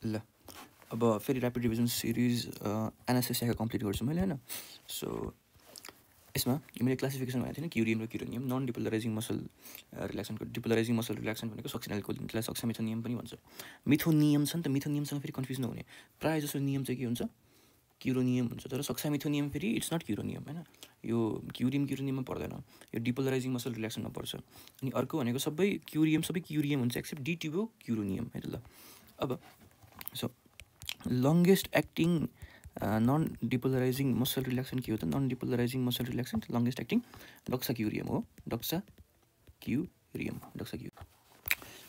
ल अब फेरि ऱ्यापिड रिभिजन सिरिज एनास्थेसियाको कम्प्लिट गर्छु मैले होइन। सो यसमा मैले क्लासिफिकेसन भनेको थिएँ क्युरियम र क्युरोनियम नन डिपोलराइजिङ मसल रिल्याक्सनको। डिपोलराइजिङ मसल रिल्याक्सन भनेको सक्सिनाइल कोलिन, त्यसलाई सक्सामिथोनियम पनि भन्छ। मिथोनियम छ नि त, मिथोनियमसँग फेरि कन्फ्युज नहुने, प्रायः जसो नियम चाहिँ के हुन्छ क्युरोनियम हुन्छ, तर सक्सामिथोनियम फेरि इट्स नट क्युरोनियम होइन। यो क्युरियममा पर्दैन, यो डिपोलराइजिङ मसल रिल्याक्सनमा पर्छ। अनि अर्को भनेको सबै क्युरियम हुन्छ एक्सेप्ट डिट्युबो क्युरोनियम है त। ल अब so longest acting non depolarizing muscle relaxation के हो त? Non depolarizing muscle relaxation longest acting doxacurium हो। डक्साक्युरियम।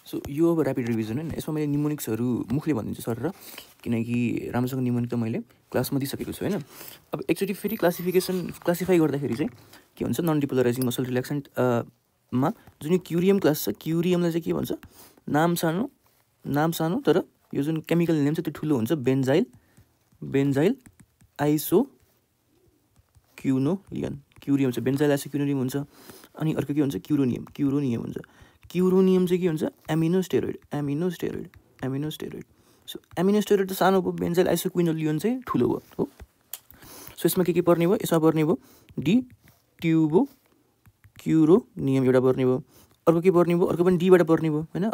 सो यो अब ऱ्यापिड रिभिजन होइन। यसमा मैले निमोनिक्सहरू मुखले भनिदिन्छु सर, र किनकि राम्रोसँग निमोनिक त मैले क्लासमा दिइसकेको छु होइन। अब एकचोटि फेरि क्लासिफाई गर्दाखेरि चाहिँ के हुन्छ, नन डिपोलराइजिङ मसल रिल्याक्सन मा जुन क्युरियम क्लास छ, क्युरियमलाई चाहिँ के भन्छ, नाम सानो तर यो जुन केमिकल नेम छ त्यो ठुलो हुन्छ। बेन्जाइल आइसोक्युनोलियन क्युरियम छ, बेन्जाइल आइसोक्युनोलियम हुन्छ। अनि अर्को के हुन्छ, क्युरोनियम हुन्छ। क्युरोनियम चाहिँ के हुन्छ, एमिनोस्टेरोइड। सो एमिनोस्टेरोइड त सानो भयो, बेन्जाइल आइसोक्युनोलियन चाहिँ ठुलो भयो हो। सो यसमा के पर्ने भयो, यसमा पर्ने भयो डिट्युबो क्युरोनियम एउटा पर्ने भयो। अर्को के पर्ने भयो, अर्को पनि डीबाट पर्ने भयो होइन,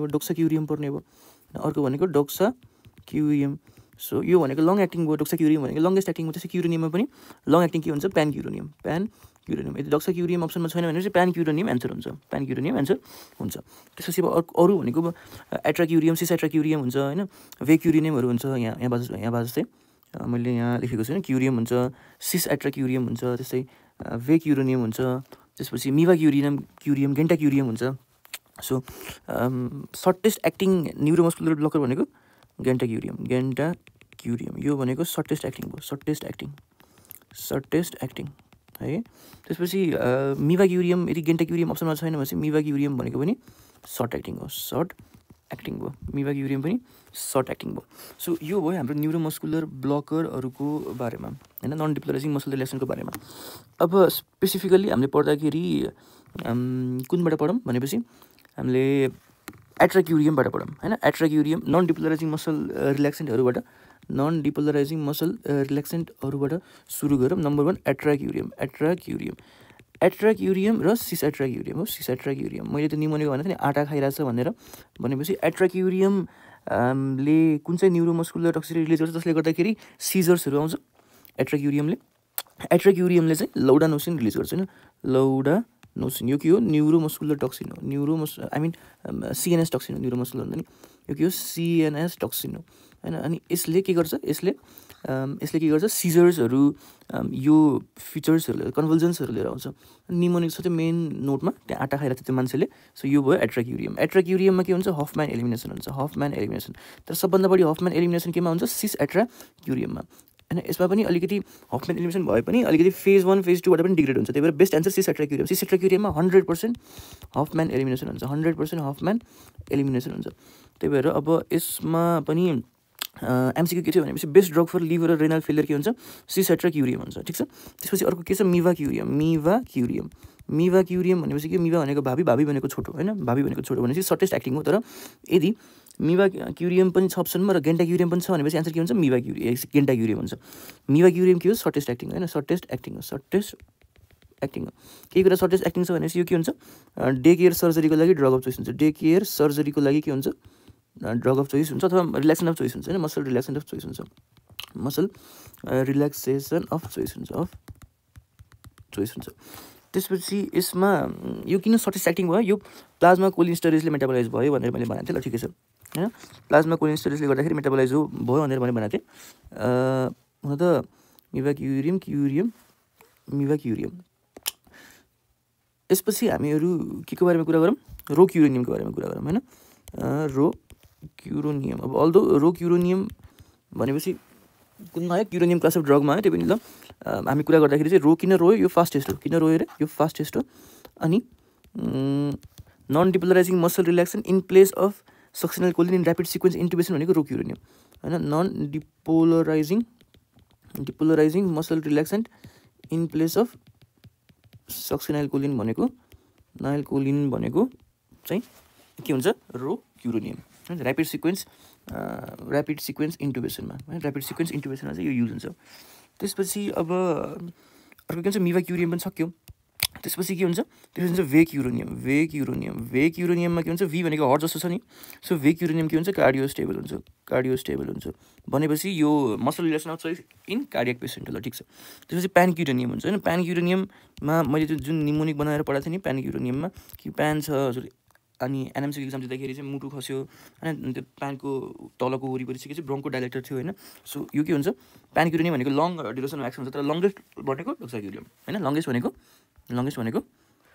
डोक्साक्युरियम पर्ने भयो। अर्को भनेको डोक्साक्युरियम। सो यो भनेको लङ एक्टिङ भयो, डोक्साक्युरियम भनेको लङ्गेस्ट एक्टिङ हो। त्यसै क्युरोनियममा पनि लङ एक्टिङ के हुन्छ, प्यान क्युरोनियम। यदि डोक्साक्युरियम अप्सनमा छैन भने चाहिँ प्यान क्युरोनियम एन्सर हुन्छ। त्यसपछि अब अरू भनेको एट्राक्युरियम, सिस एट्राक्युरियम हुन्छ होइन, भेक्युरिनियमहरू हुन्छ। यहाँ बाज जस्तै मैले यहाँ लेखेको छु होइन, क्युरियम हुन्छ, सिस एट्राक्युरियम हुन्छ, त्यस्तै भेक्युरोनियम हुन्छ। त्यसपछि मिभा क्युरियम, गेन्टाक्युरियम हुन्छ। सो सर्टेस्ट एक्टिङ न्युरोमस्कुलर ब्लकर भनेको गेन्टाक्युरियम। यो भनेको सर्टेस्ट एक्टिङ भयो, सर्टेस्ट एक्टिङ है। त्यसपछि मिभाक्युरियम, यदि गेन्टाक्युरियम अप्सनमा छैन भने चाहिँ मिभाक्युरियम भनेको पनि सर्ट एक्टिङ भयो। मिभाक्युरियम पनि सर्ट एक्टिङ भयो। सो यो भयो हाम्रो न्युरोमस्कुलर ब्लकरहरूको बारेमा होइन, नन डिपोलराइजिङ मसल रिल्याक्सनको बारेमा। अब स्पेसिफिकल्ली हामीले पढ्दाखेरि कुनबाट पढौँ भनेपछि हामीले एट्राक्युरियमबाट पढौँ होइन। एट्राक्युरियम नन डिपोलराइजिङ मसल रिल्याक्सेन्टहरूबाट सुरु गरौँ। नम्बर 1 एट्राक्युरियम र सिस एट्राक्युरियम हो। मैले त निमोनिक भनेको थिएँ नि, आँटा खाइरहेछ भनेपछि एट्राक्युरियम ले कुन चाहिँ न्युरोमस्कुलर टक्सिसिटी रिलिज गर्छ, जसले गर्दाखेरि सिजर्सहरू आउँछ। एट्राक्युरियमले चाहिँ लौडानोसिन रिलिज गर्छ होइन। लौडानोसिन यो के हो, न्युरोमस्कुलर टक्सिन हो। सिएनएस टक्सिन हो, न्युरोमस्कुलर भन्दा नि यो के हो, सिएनएस टक्सिन हो होइन। अनि यसले के गर्छ, सिजर्सहरू, यो फिचर्सहरू, कन्भल्जन्सहरू लिएर आउँछ। निमोनिक छ त्यो मेन नोटमा, त्यहाँ आँटा खाइरहेको थियो त्यो मान्छेले। सो यो भयो एट्राक्युरियममा के हुन्छ, हफम्यान एलिमिनेसन हुन्छ। तर सबभन्दा बढी हफम्यान एलिमिनेसन केमा हुन्छ, सिस एट्राक्युरियममा होइन। यसमा पनि अलिकति हफम्यान एलिमिनेसन भए पनि अलिकति फेज 1 फेज 2बाट पनि डिग्रेड हुन्छ। त्यही भएर बेस्ट एन्सर सिस एट्राक्युरियममा 100% हफम्यान एलिमिनेसन हुन्छ। त्यही भएर अब यसमा पनि एमसिक्यू के थियो भनेपछि बेस्ट ड्रग फर लिभर र रेनल फेलियर के हुन्छ, सिस एट्राक्युरियम हुन्छ। ठिक छ। त्यसपछि अर्को के छ, मिभाक्युरियम भनेपछि के, मिभा भनेको भाबी भनेको छोटो होइन। भनेपछि सर्टेस्ट एक्टिङ हो। तर यदि मिभाक्युरियम पनि छ अप्सनमा र गेन्टाक्युरियम पनि छ भनेपछि एन्सर के हुन्छ, गेन्टाक्युरियम हुन्छ। मिभाक्युरियम के हो, सर्टेस्ट एक्टिङ होइन, सर्टेस्ट एक्टिङ हो। केही कुरा सर्टेस्ट एक्टिङ छ भनेपछि यो के हुन्छ, डे केयर सर्जरीको लागि ड्रग अफ चोइस हुन्छ। ड्रग अफ चोइस हुन्छ, अथवा रिल्याक्सन अफ चोइस हुन्छ होइन, मसल रिल्याक्सन अफ चोइस हुन्छ। त्यसपछि यसमा यो किन सर्टेस्ट एक्टिङ भयो, यो प्लाज्मा कोलिनस्टेरेजले मेटाबोलाइज भयो भनेर मैले भनेको थिएँ। ल ठिकै छ होइन, प्लाज्मा कोलिनस्टेरेजले गर्दाखेरि मेटाबोलाइज भयो भनेर मैले भनेको थिएँ। हुन त मिभाक्युरियम। यसपछि हामीहरू के को बारेमा कुरा गरौँ, रोक्युरोनियमको बारेमा कुरा गरौँ होइन। रोक्युरोनियम, अब अल्दो रोक्युरोनियम भनेपछि कुनमा आयो, क्युरोनियम क्लास अफ ड्रगमा आयो। त्यो पनि ल हामी कुरा गर्दाखेरि चाहिँ किन रोयो, यो फास्टेस्ट हो। अनि non depolarizing muscle relaxation in place of succinylcholine in rapid sequence intubation भनेको रोक्युरोनियम होइन। Non depolarizing muscle relaxant in place of succinylcholine भनेको चाहिँ के हुन्छ, rocuronium. Rapid sequence rapid sequence इन्टुबेसनमा है, ऱ्यापिड सिक्वेन्स इन्टुबेसनमा चाहिँ यो युज हुन्छ। त्यसपछि अब अर्को के भन्छ मिभाक्युरियम पनि सक्यो। त्यसपछि के हुन्छ, त्यसपछि हुन्छ भेक युरोनियम। भेक युरोनियममा के हुन्छ, भी भनेको हट जस्तो छ नि, सो भेक युरोनियम के हुन्छ, कार्डियोस्टेबल हुन्छ भनेपछि यो muscle relation of choice in cardiac patient ल, ठिक छ। त्यसपछि प्यानिक युरोनियम हुन्छ होइन। प्यानिक युरोनियममा मैले जुन निमोनिक बनाएर पढाएको थिएँ नि, प्यानिक युरोनियममा कि प्यान छ हजुर, अनि एनएमसी इक्जाम दिँदाखेरि चाहिँ मुटु खस्यो होइन, त्यो प्यानको तलको वरिपरि चाहिँ के चाहिँ ब्रोन्को डाइलेक्टर थियो होइन। सो यो के हुन्छ, प्यानिक युरोनियम भनेको लङ ड्युरेसन एक्सन हुन्छ, तर लङ्गेस्ट भनेको डक्साक्युरियम होइन, लङ्गेस्ट भनेको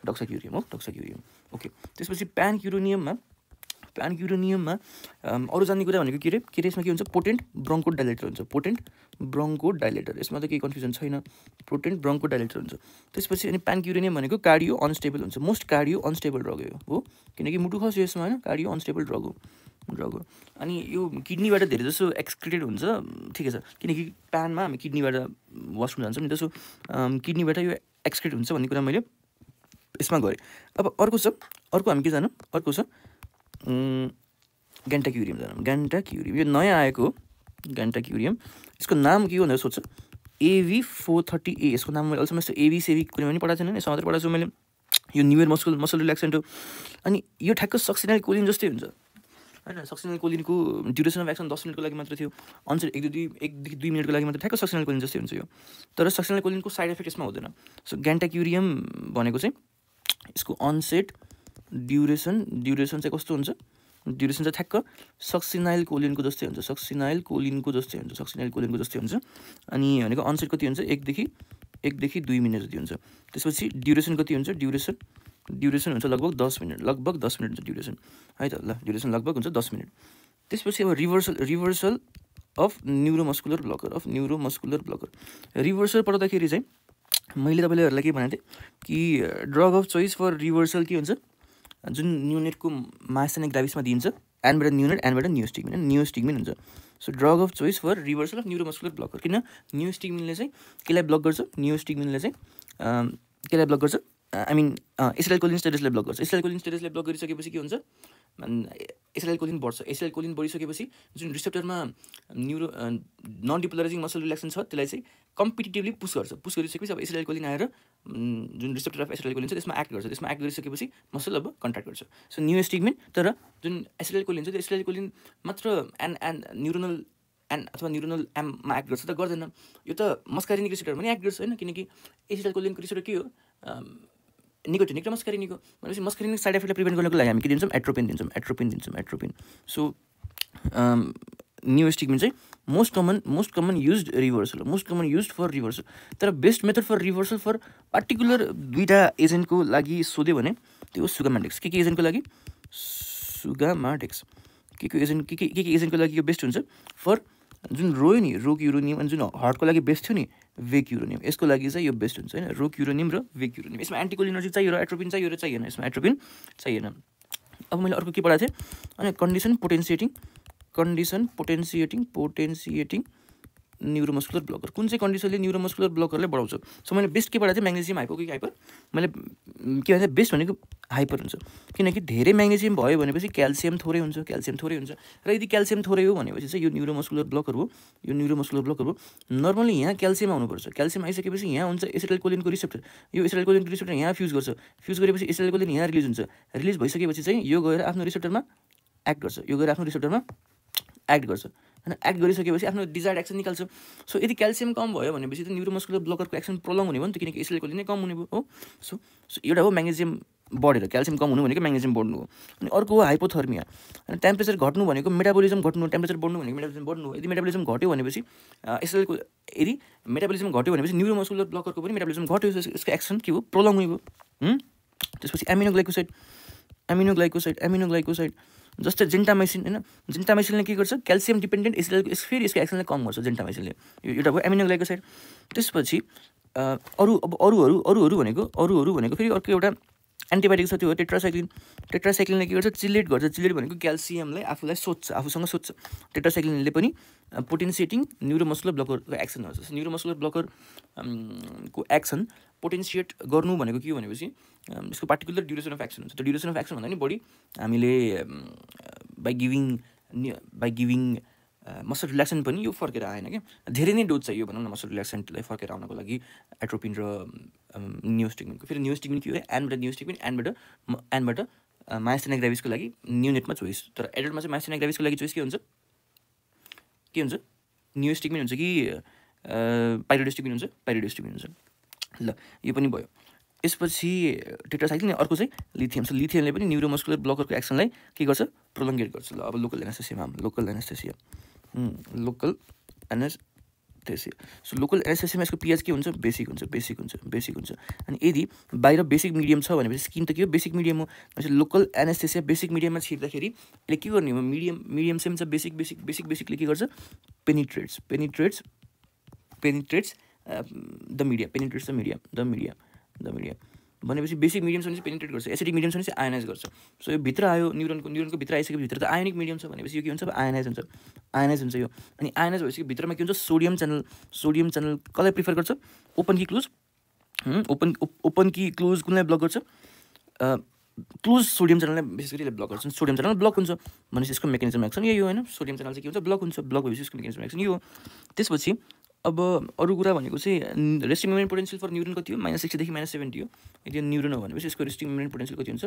डक्साक्युरियम हो, डक्साक्युरियम। ओके, त्यसपछि प्यानिक युरोनियममा अरू जान्ने कुरा भनेको के अरे यसमा के हुन्छ, पोटेन्ट ब्रोन्को डाइलेटर हुन्छ। पोटेन्ट ब्रोन्को डाइलेटर, यसमा त केही कन्फ्युजन छैन, पोटेन्ट ब्रोन्को डाइलेटर हुन्छ। त्यसपछि अनि प्यानिक युरोनियम भनेको कार्डियो अनस्टेबल हुन्छ, मोस्ट कार्डियो अनस्टेबल ड्रग हो, किनकि मुटु खस्यो यसमा होइन, कार्डियो अनस्टेबल ड्रग हो। अनि यो किडनीबाट धेरै जसो एक्सक्रिटेड हुन्छ, ठिकै छ, किनकि प्यानमा हामी किडनीबाट वासरुम जान्छौँ नि, त्यसो किडनीबाट यो एक्सक्रिट हुन्छ भन्ने कुरा मैले यसमा गरेँ। अब अर्को हामी के जानु, अर्को छ ग्यान्टाक्युरियम जानु। ग्यान्टाक्युरियम यो नयाँ आएको हो ग्यान्टाक्युरियम। यसको नाम के हो भनेर सोध्छ, AV430A। यसको नाम मैले अल्सो AV कुनै पनि पढाएको छैन, यसमा मात्रै पढाएको छु मैले। यो न्युयर मसल रिल्याक्सेन्ट हो। अनि यो ठ्याक्क सक्सिनाइल कोलिन जस्तै हुन्छ होइन। सक्सिनाइल कोलिनको ड्युरेसन अफ एक्सन 10 मिनटको लागि मात्र थियो, अनसेट 1देखि 2 मिनटको लागि मात्र, ठ्याक्क सक्सिनाइल कोलिन जस्तै हुन्छ यो। तर सक्सिनाइल कोलिनको साइड इफेक्ट यसमा हुँदैन। सो ग्यान्टाक्युरियम भनेको चाहिँ यसको अनसेट ड्युरेसन चाहिँ कस्तो हुन्छ, ड्युरेसन चाहिँ ठ्याक्क सक्सिनाइल कोलिनको जस्तै हुन्छ, सक्सिनाइल कोलिनको जस्तै हुन्छ। अनि भनेको अनसेट कति हुन्छ, 1देखि 2 मिनट जति हुन्छ। त्यसपछि ड्युरेसन कति हुन्छ, ड्युरेसन हुन्छ लगभग 10 मिनट हुन्छ ड्युरेसन है त ल, ड्युरेसन लगभग हुन्छ 10 मिनट। त्यसपछि अब reversal of neuromuscular blocker. Reversal पढ्दाखेरि चाहिँ मैले तपाईँलाई के भनेको थिएँ कि drug of choice for reversal के हुन्छ, जुन न्युनेटको माइस्थेनिक ग्राभिसमा दिइन्छ, एनबाट नियोस्टिग्मिन हुन्छ। So drug of choice for reversal of neuromuscular blocker, किन नियोस्टिग्मिनले चाहिँ केलाई ब्लक गर्छ, आई मिन एसिटाइलकोलिन स्टेटसलाई ब्लक गर्छ। एसिटाइलकोलिन स्टेटसलाई ब्लक गरिसकेपछि के हुन्छ, एसिटाइलकोलिन बढ्छ। एसिटाइलकोलिन बढिसकेपछि जुन रिसेप्टरमा नन डिपोलराइजिङ मसल रिल्याक्सन छ त्यसलाई चाहिँ कम्पिटिटिभली पुस गरिसकेपछि अब एसिटाइलकोलिन आएर जुन रिसेप्टर अफ एसिटाइलकोलिन छ त्यसमा एक्ट गरिसकेपछि मसल अब कन्ट्र्याक्ट गर्छ। सो नियोस्टिग्मिन, तर जुन एसिटाइलकोलिन छ त्यो एसिटाइलकोलिन मात्र न्युरोनल अथवा न्युरोनल एममा एक्ट गर्छ त गर्दैन, यो त मस्कारिनिक रिसेप्टरमा पनि एक्ट गर्छ होइन, किनकि एसिटाइलकोलिनको रिसेप्टर के हो, निकोटिनिक र मस्कारिनिक हो। भनेपछि मस्कारिनिक साइड इफेक्टलाई प्रिभेन्ट गर्नको लागि हामी के दिन्छौँ, एट्रोपिन दिन्छौँ। सो नियोस्टिग्मिन चाहिँ most common used for reversal. तर best method for reversal for particular दुईवटा एजेन्टको लागि सोध्यो भने त्यो सुगामाटेक्स। के एजेन्टको लागि, सुगामाटेक्स। के एजेन्टको लागि यो बेस्ट हुन्छ फर जुन रोयो नि, रोक युरोनियम, अनि जुन हार्टको लागि बेस्ट थियो नि वेक युरोनियम, यसको लागि चाहिँ यो बेस्ट हुन्छ होइन, रोक युरोनियम र वेक युरोनियम। यसमा एन्टिकोलिनर्जिक चाहियो र एट्रोपिन चाहियो र चाहिएन, यसमा एट्रोपिन चाहिएन। अब मैले अर्को के पढाएको थिएँ, अनि कन्डिसन पोटेन्सिएटिङ न्युरोमस्कुलर ब्लकर। कुन चाहिँ कन्डिसनले न्युरोमस्कुलर ब्लकरले बढाउँछ। सो मैले बेस्ट के पढाएको थिएँ, म्याग्नेसियम हाइपो कि हाइपर। मैले के भन्छ, बेस्ट भनेको हाइपर हुन्छ, किनकि धेरै म्याग्नेसियम भयो भनेपछि क्याल्सियम थोरै हुन्छ र यदि क्याल्सियम थोरै हो भनेपछि चाहिँ यो न्युरोमस्कुलर ब्लकर हो। नर्मली यहाँ क्याल्सियम आउनुपर्छ। क्याल्सियम आइसकेपछि यहाँ हुन्छ एसिटाइलकोलिनको रिसेप्टर। यो एसिटाइलकोलिनको रिसेप्टर यहाँ फ्युज गरेपछि एसिटाइलकोलिन यहाँ रिलिज हुन्छ। रिलिज भइसकेपछि चाहिँ यो गएर आफ्नो रिसेप्टरमा एक्ट गर्छ होइन। एक्ट गरिसकेपछि आफ्नो डिजायर्ड एक्सन निकाल्छ। सो यदि क्याल्सियम कम भयो भनेपछि त न्युरोमस्कुलर ब्लकरको एक्सन प्रोलङ हुने भयो नि त, किनकि एसिटाइलकोलिन नै कम हुने भयो हो। सो एउटा हो म्याग्नेसियम बढेर, क्याल्सियम कम हुनु भनेको म्याग्नेसियम बढ्नु हो। अनि अर्को हो हाइपोथर्मिया। अनि टेम्परेचर घट्नु भनेको मेटाबोलिजम घट्नु, टेम्परेचर बढ्नु भनेको मेटाबोलिजम बढ्नु हो। यदि मेटाबोलिजम घट्यो भनेपछि न्युरोमस्कुलर ब्लकरको पनि मेटाबोलिजम घट्यो, यसको एक्सन के हो, प्रोलङ हुने भयो। त्यसपछि एमिनोग्लाइकोसाइड जस्तै जेन्टामाइसिन होइन। जेन्टामाइसिनले के गर्छ, क्याल्सियम डिपेन्डेन्ट फेरि यसको एक्सनलाई कम गर्छ जेन्टामाइसिनले, यो एउटा भयो एमिनोग्लाइकोसाइड। त्यसपछि अरूहरू भनेको फेरि अर्को एउटा एन्टिबायोटिक छ, त्यो हो टेट्रासाइक्लिनले के गर्छ, चिलेट भनेको क्याल्सियमलाई आफूसँग सोध्छ। टेट्रासाइक्लिनले पनि पोटेन्सिएटिङ न्युरोमस्कुलर ब्लकरको एक्सन गर्छ। न्युरोमस्कुलर ब्लकर को एक्सन पोटेन्सिएट गर्नु भनेको के हो भनेपछि यसको पार्टिकुलर ड्युरेसन अफ एक्सन हुन्छ। त्यो ड्युरेसन अफ एक्सन भन्दा नि बढी हामीले by giving by giving muscle relaxant पनि यो फर्केर आएन क्या धेरै नै डोज चाहियो भनौँ न मसल रिल्याक्सेन्टलाई फर्केर आउनको लागि एट्रोपिन र नियोस्टिग्मिनको फेरि नियोस्टिग्मिन के हो एन्डबाट नियोस्टिग्मिन एन्डबाट माइस्थेनिया ग्राभिसको लागि न्युनेटमा चोइस तर एडल्टमा चाहिँ माइस्थेनिया ग्राभिसको लागि चोइस के हुन्छ नियोस्टिग्मिन हुन्छ कि पाइरोडिस्टिग्मिन हुन्छ ल यो पनि भयो यसपछि टेट्रासाइक्लिन अर्को चाहिँ लिथियम छ लिथियमले पनि न्युरोमस्कुलर ब्लकरको एक्सनलाई के गर्छ प्रोलङ्गेट गर्छ ल अब लोकल एनेस्थेसिया सो लोकल एनेस्थेसियामा यसको पिएच के हुन्छ बेसिक हुन्छ अनि यदि बाहिर बेसिक मिडियम छ भनेपछि स्किन त के हो बेसिक मिडियम हो भनेपछि लोकल एनेस्थेसिया बेसिक मिडियममा छिर्दाखेरि यसले के गर्ने हो मिडियम सेम छ बेसिकले के गर्छ पेनिट्रेट्स द मिडियम भनेपछि बेसिक मिडियम छ भने चाहिँ पेनिट्रेट गर्छ एसिडिक मिडियम छ भने चाहिँ आयोनाइज गर्छ सो यो भित्र आयो न्युरोनको भित्र आइसकेपछि भित्र त आयोनिक मिडियम छ भनेपछि यो के हुन्छ आयोनाइज हुन्छ यो अनि आयोनाइज भएपछि भित्रमा के हुन्छ सोडियम च्यानल कसलाई प्रिफर गर्छ ओपन कि क्लोज कुनलाई ब्लक गर्छ क्लोज सोडियम च्यानललाई विशेष गरी ब्लक गर्छ सोडियम च्यानल ब्लक हुन्छ भनेपछि यसको मेकानिजम एक्सन यही हो होइन सोडियम च्यानल चाहिँ के हुन्छ ब्लक भएपछि यसको मेकानिजम एक्सन यो हो त्यसपछि अब अरू कुरा भनेको चाहिँ resting membrane potential for neuron कति हो -60 देखि -70 हो यदि न्युरोन हो भनेपछि यसको रेस्टिङ मेम्ब्रेन पोटेन्सियल कति हुन्छ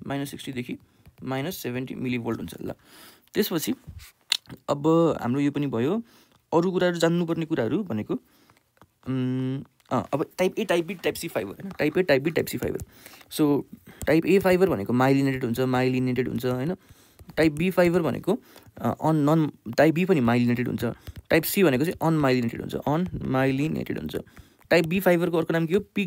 -60 देखि -70 मिलिभोल्ट हुन्छ ल त्यसपछि अब हाम्रो यो पनि भयो अरू कुराहरू जान्नुपर्ने कुराहरू भनेको अब type A type B type C fibre होइन type A type B type C fibre so type A fibre भनेको माइलिनेटेड हुन्छ होइन टाइप बी फाइबर भनेको टाइप बी पनि माइलिनेटेड हुन्छ टाइप सी भनेको चाहिँ अनमाइलिनेटेड हुन्छ टाइप बी फाइबरको अर्को नाम के हो प्री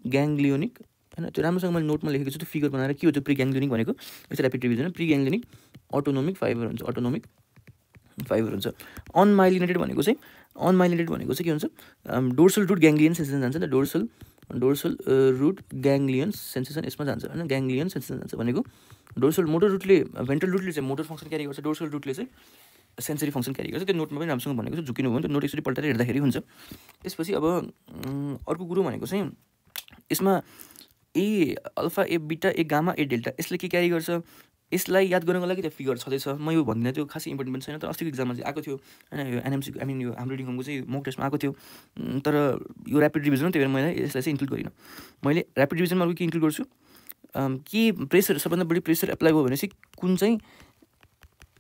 ग्याङ्ग्लियोनिक होइन त्यो राम्रोसँग मैले नोटमा लेखेको छु त्यो फिगर बनाएर के हो त्यो प्री ग्याङ्ग्लियोनिक भनेको यो चाहिँ ऱ्यापिड रिभिजन प्री ग्याङ्ग्लियोनिक अटोनोमिक फाइबर हुन्छ अनमाइलिनेटेड भनेको चाहिँ के हुन्छ डोर्सल रुट ग्याङ्ग्लियन सेन्सेसन जान्छ नि डोर्सल रुट ग्याङ्ग्लियन सेन्सेसन यसमा जान्छ होइन ग्याङ्ग्लियन सेन्सेसन जान्छ भनेको डोर्सल मोटर रुटले भेन्ट्रल रुटले चाहिँ मोटर फङ्सन क्यारी गर्छ डोर्सल रुटले चाहिँ सेन्सरी फङ्सन क्यारी गर्छ त्यो नोटमा पनि राम्रोसँग भनेको छ झुकिनु भयो नि त नोट यसरी पल्टाएर हेर्दाखेरि हुन्छ त्यसपछि अब अर्को कुरो भनेको चाहिँ यसमा ए अल्फा ए बिटा ए गामा ए डेल्टा यसले के क्यारी गर्छ यसलाई याद गर्नको लागि त्यो फिगर छँदैछ म यो भन्दिनँ त्यो खासै इम्पोर्टेन्ट पनि छैन तर अस्तिको एक्जाममा चाहिँ आएको थियो होइन यो एनएमसीको यो हाम्रो रिडिङको चाहिँ मोक टेस्टमा आएको थियो तर यो ऱ्यापिड रिभिजन त्यही भएर मैले यसलाई चाहिँ इन्क्लुड गरिनँ मैले ऱ्यापिड रिभिजनमा अरू के इन्क्लुड गर्छु के प्रेसर सबभन्दा बढी प्रेसर एप्लाई भयो भनेपछि कुन चाहिँ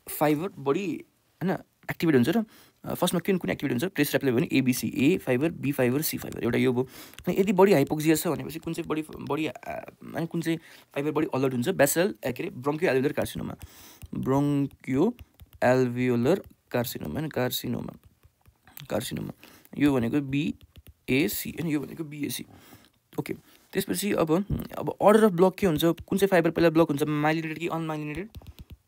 फाइबर बढी होइन एक्टिभेट हुन्छ र फर्स्टमा कुन एक्टिभेट हुन्छ प्रेसर एप्लाई भयो भने ABC A fiber B fiber C fiber एउटा यो भयो यदि बढी हाइपोक्सिया छ भनेपछि कुन चाहिँ बढी अनि कुन चाहिँ फाइबर बढी अलर्ट हुन्छ बेसल के अरे ब्रोङ्कियो एल्भ्युलर कार्सिनोमा यो भनेको बिएसी होइन यो भनेको बिएसी ओके त्यसपछि अब अर्डर अफ ब्लक के हुन्छ कुन चाहिँ फाइबर पहिला ब्लक हुन्छ माइलिनेटेड कि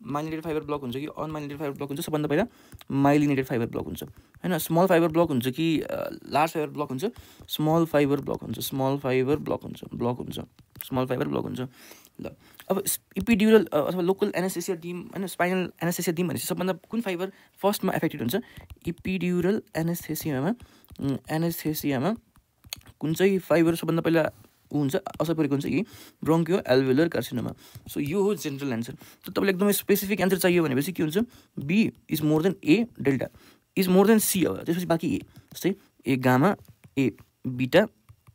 माइलिनेटेड फाइबर ब्लक हुन्छ कि अनमाइलिनेटेड फाइबर ब्लक हुन्छ सबभन्दा पहिला माइलिनेटेड फाइबर ब्लक हुन्छ होइन स्मल फाइबर ब्लक हुन्छ कि लार्ज फाइबर ब्लक हुन्छ स्मल फाइबर ब्लक हुन्छ ल अब इपिड्युरल अथवा लोकल एनेस्थेसिया टिम होइन स्पाइनल एनेस्थेसिया टिम भनेपछि सबभन्दा कुन फाइबर फर्स्टमा एफेक्टेड हुन्छ इपिड्युरल एनेस्थेसियामा कुन चाहिँ फाइबर सबभन्दा पहिला हुन्छ असर परेको हुन्छ कि ब्रोङ्कियो एल्भ्युलर कार्सिनोमा सो यो हो जेनरल एन्सर त तपाईँलाई एकदमै स्पेसिफिक एन्सर चाहियो भनेपछि के हुन्छ B is more than A delta is more than C अब त्यसपछि बाँकी ए जस्तै ए गामा ए बिटा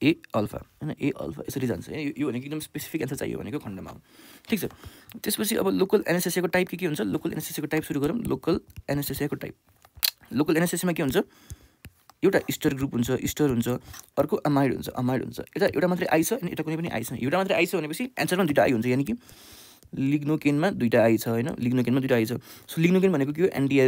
ए अल्फा होइन ए अल्फा यसरी जान्छ यो भनेको एकदम स्पेसिफिक एन्सर चाहियो भनेको खण्डमा हो ठिक छ त्यसपछि अब लोकल एनेस्थेसियाको टाइप के हुन्छ लोकल एनेस्थेसियाको टाइप सुरु गरौँ लोकल एनेस्थेसियामा के हुन्छ एउटा स्टर ग्रुप हुन्छ अर्को अमाइड हुन्छ एउटा मात्रै आई छ अनि एउटा कुनै पनि आई छैन एउटा मात्रै आई छ भनेपछि एन्सरमा दुईवटा आई हुन्छ यानि कि लिग्नोकेनमा दुईवटा आई छ होइन सो लिग्नोकेन भनेको के हो एन्टी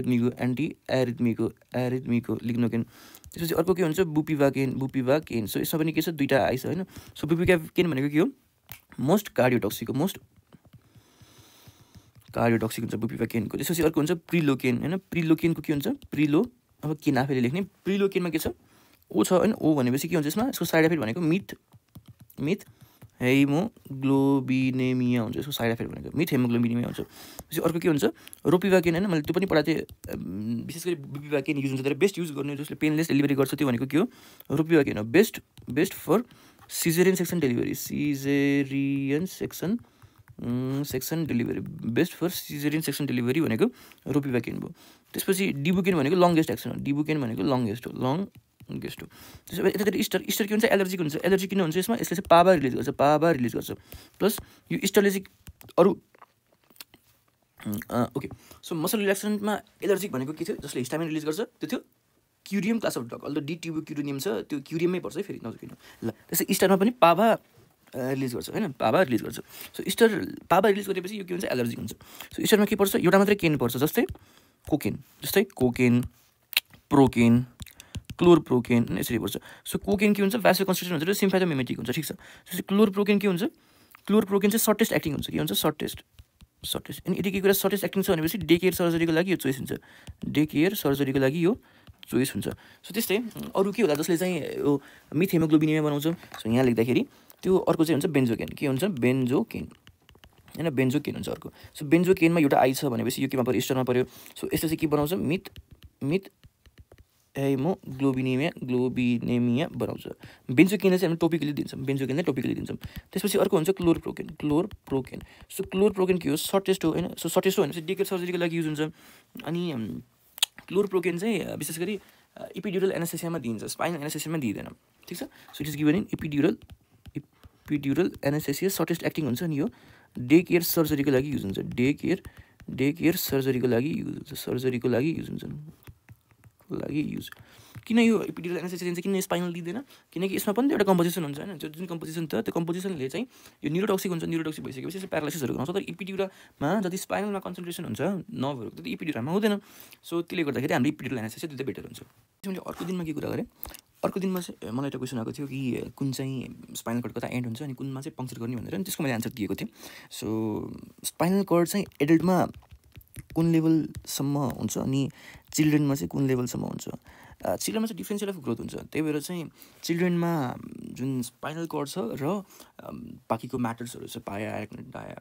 एरिथमिको लिग्नोकेन त्यसपछि अर्को के हुन्छ बुपिभाकेन सो यसमा पनि के छ दुईवटा आई छ होइन सो बुपिभाकेन भनेको के हो मोस्ट कार्डियोटक्सिक हुन्छ बुपिभाकेनको त्यसपछि अर्को हुन्छ प्रिलोकेन होइन प्रिलोकेनको के हुन्छ अब केन आफैले लेख्ने प्रिलोकेनमा के छ ओ छ होइन ओ भनेपछि के हुन्छ यसमा यसको साइड इफेक्ट भनेको मिथ हेमोग्लोबिनेमिया हुन्छ यसको साइड इफेक्ट भनेको मिथ हेमोग्लोबिनेमिया हुन्छ त्यसपछि अर्को के हुन्छ रोपिभाकेन होइन मैले त्यो पनि पढाएको थिएँ विशेष गरी बुपिभाकेन युज हुन्छ तर बेस्ट युज गर्ने जसले पेनलेस डेलिभरी गर्छ त्यो भनेको के हो रोपिभाकेन हो best for caesarean section section delivery best for caesarean section delivery भनेको रोपिभ्याकेन भयो। त्यसपछि डिबुकेन भनेको लङ्गेस्ट एक्सन हो, डिबुकेन भनेको लङ्गेस्ट हो, लङ्गेस्ट हो। त्यसपछि यतातिर इस्टर के हुन्छ, एलर्जिक हुन्छ। एलर्जी किन हुन्छ यसमा, यसले चाहिँ पाबा रिलिज गर्छ, पाबा रिलिज गर्छ। प्लस यो इस्टरले चाहिँ अरू ओके। सो मसल रिल्याक्सनमा एलर्जिक भनेको के थियो, जसले हिस्टामिन रिलिज गर्छ, त्यो थियो curium class of drug. Although डिट्युबोक्युरिनियम छ, त्यो क्युरियममै पर्छ है फेरि, नजिक ल। त्यसै इस्टरमा पनि पाबा रिलिज गर्छ होइन, पाबा रिलिज गर्छ। सो इस्टर पाबा रिलिज गरेपछि यो के हुन्छ, एलर्जिक हुन्छ। सो इस्टरमा के पर्छ, एउटा मात्रै केन पर्छ, जस्तै कोकेन, प्रोकेन, क्लोरप्रोकेन यसरी पर्छ। सो कोकेन के हुन्छ, भासोकन्स्ट्रिक्सन हुन्छ र सिम्फेथोमिमेटिक हुन्छ, ठिक छ। त्यसपछि क्लोरप्रोकेन के हुन्छ, क्लोरप्रोकेन चाहिँ सर्टेस्ट एक्टिङ हुन्छ, के हुन्छ, सर्टेस्ट। अनि यदि के कुरा सर्टेस्ट एक्टिङ छ भनेपछि डे केयर सर्जरीको लागि यो चोइस हुन्छ, डे केयर सर्जरीको लागि यो चोइस हुन्छ। सो त्यस्तै अरू के होला जसले चाहिँ यो मिथ हेमोग्लोबिनिमिया बनाउँछ। सो यहाँ लेख्दाखेरि त्यो अर्को चाहिँ हुन्छ बेन्जोकेन, के हुन्छ, बेन्जोकेन होइन, बेन्जोकेन हुन्छ अर्को। सो बेन्जोकेनमा एउटा आई छ भनेपछि यो केमा पऱ्यो, इस्टरमा पऱ्यो। सो यसले चाहिँ के बनाउँछ, मिथ हेमोग्लोबिनेमिया बनाउँछ। बेन्जोकेनले चाहिँ हामी टोपिकली दिन्छौँ, बेन्जोकेनले टोपिकली दिन्छौँ। त्यसपछि अर्को हुन्छ क्लोरप्रोकेन। सो क्लोरप्रोकेन के हो, सर्टेस्ट हो होइन। सो सर्टेस्ट हो भनेपछि डे केयर सर्जरीको लागि युज हुन्छ। अनि क्लोरप्रोकेन चाहिँ विशेष गरी इपिड्युरल एनेस्थेसियामा दिइन्छ, स्पाइनल एनेस्थेसियामा दिइँदैन, ठिक छ। So it is given in epidural anaesthesia, shortest acting हुन्छ। अनि यो डे केयर सर्जरीको लागि युज हुन्छ, डे केयर सर्जरीको लागि युज हुन्छ, किन यो इपिड्युरल एनेस्थेसिया दिन्छ, किन स्पाइनल दिँदैन, किनकि यसमा पनि एउटा कम्पोजिसन हुन्छ होइन। जुन कम्पोजिसन छ त्यो कम्पोजिसनले चाहिँ यो न्युरोटोक्सिक हुन्छ, न्युरोटोक्सिक भइसकेपछि यसले प्यारालाइसिसहरू गराउँछ। तर इपिड्युरामा जति स्पाइनलमा कन्सन्ट्रेसन हुन्छ नर्भहरूको त्यति इपिड्युरामा हुँदैन। सो त्यसले गर्दाखेरि हाम्रो इपिड्युरल एनेस्थेसिया त्यो बेटर हुन्छ। मैले अर्को दिनमा के कुरा गरेँ, अर्को दिनमा चाहिँ मलाई एउटा क्वेसन आएको थियो कि कुन चाहिँ स्पाइनल कर्ड कता एन्ड हुन्छ अनि कुनमा चाहिँ पङ्क्चर गर्ने भनेर, अनि त्यसको मैले एन्सर दिएको थिएँ। सो स्पाइनल कर्ड चाहिँ एडल्टमा कुन लेभलसम्म हुन्छ अनि चिल्ड्रेनमा चाहिँ कुन लेभलसम्म हुन्छ। चिल्ड्रेनमा चाहिँ डिफ्रेन्सियल अफ ग्रोथ हुन्छ, त्यही भएर चाहिँ चिल्ड्रेनमा जुन स्पाइनल कर्ड छ र बाँकीको म्याटर्सहरू छ, पाया, एराक्नोइड, डाया,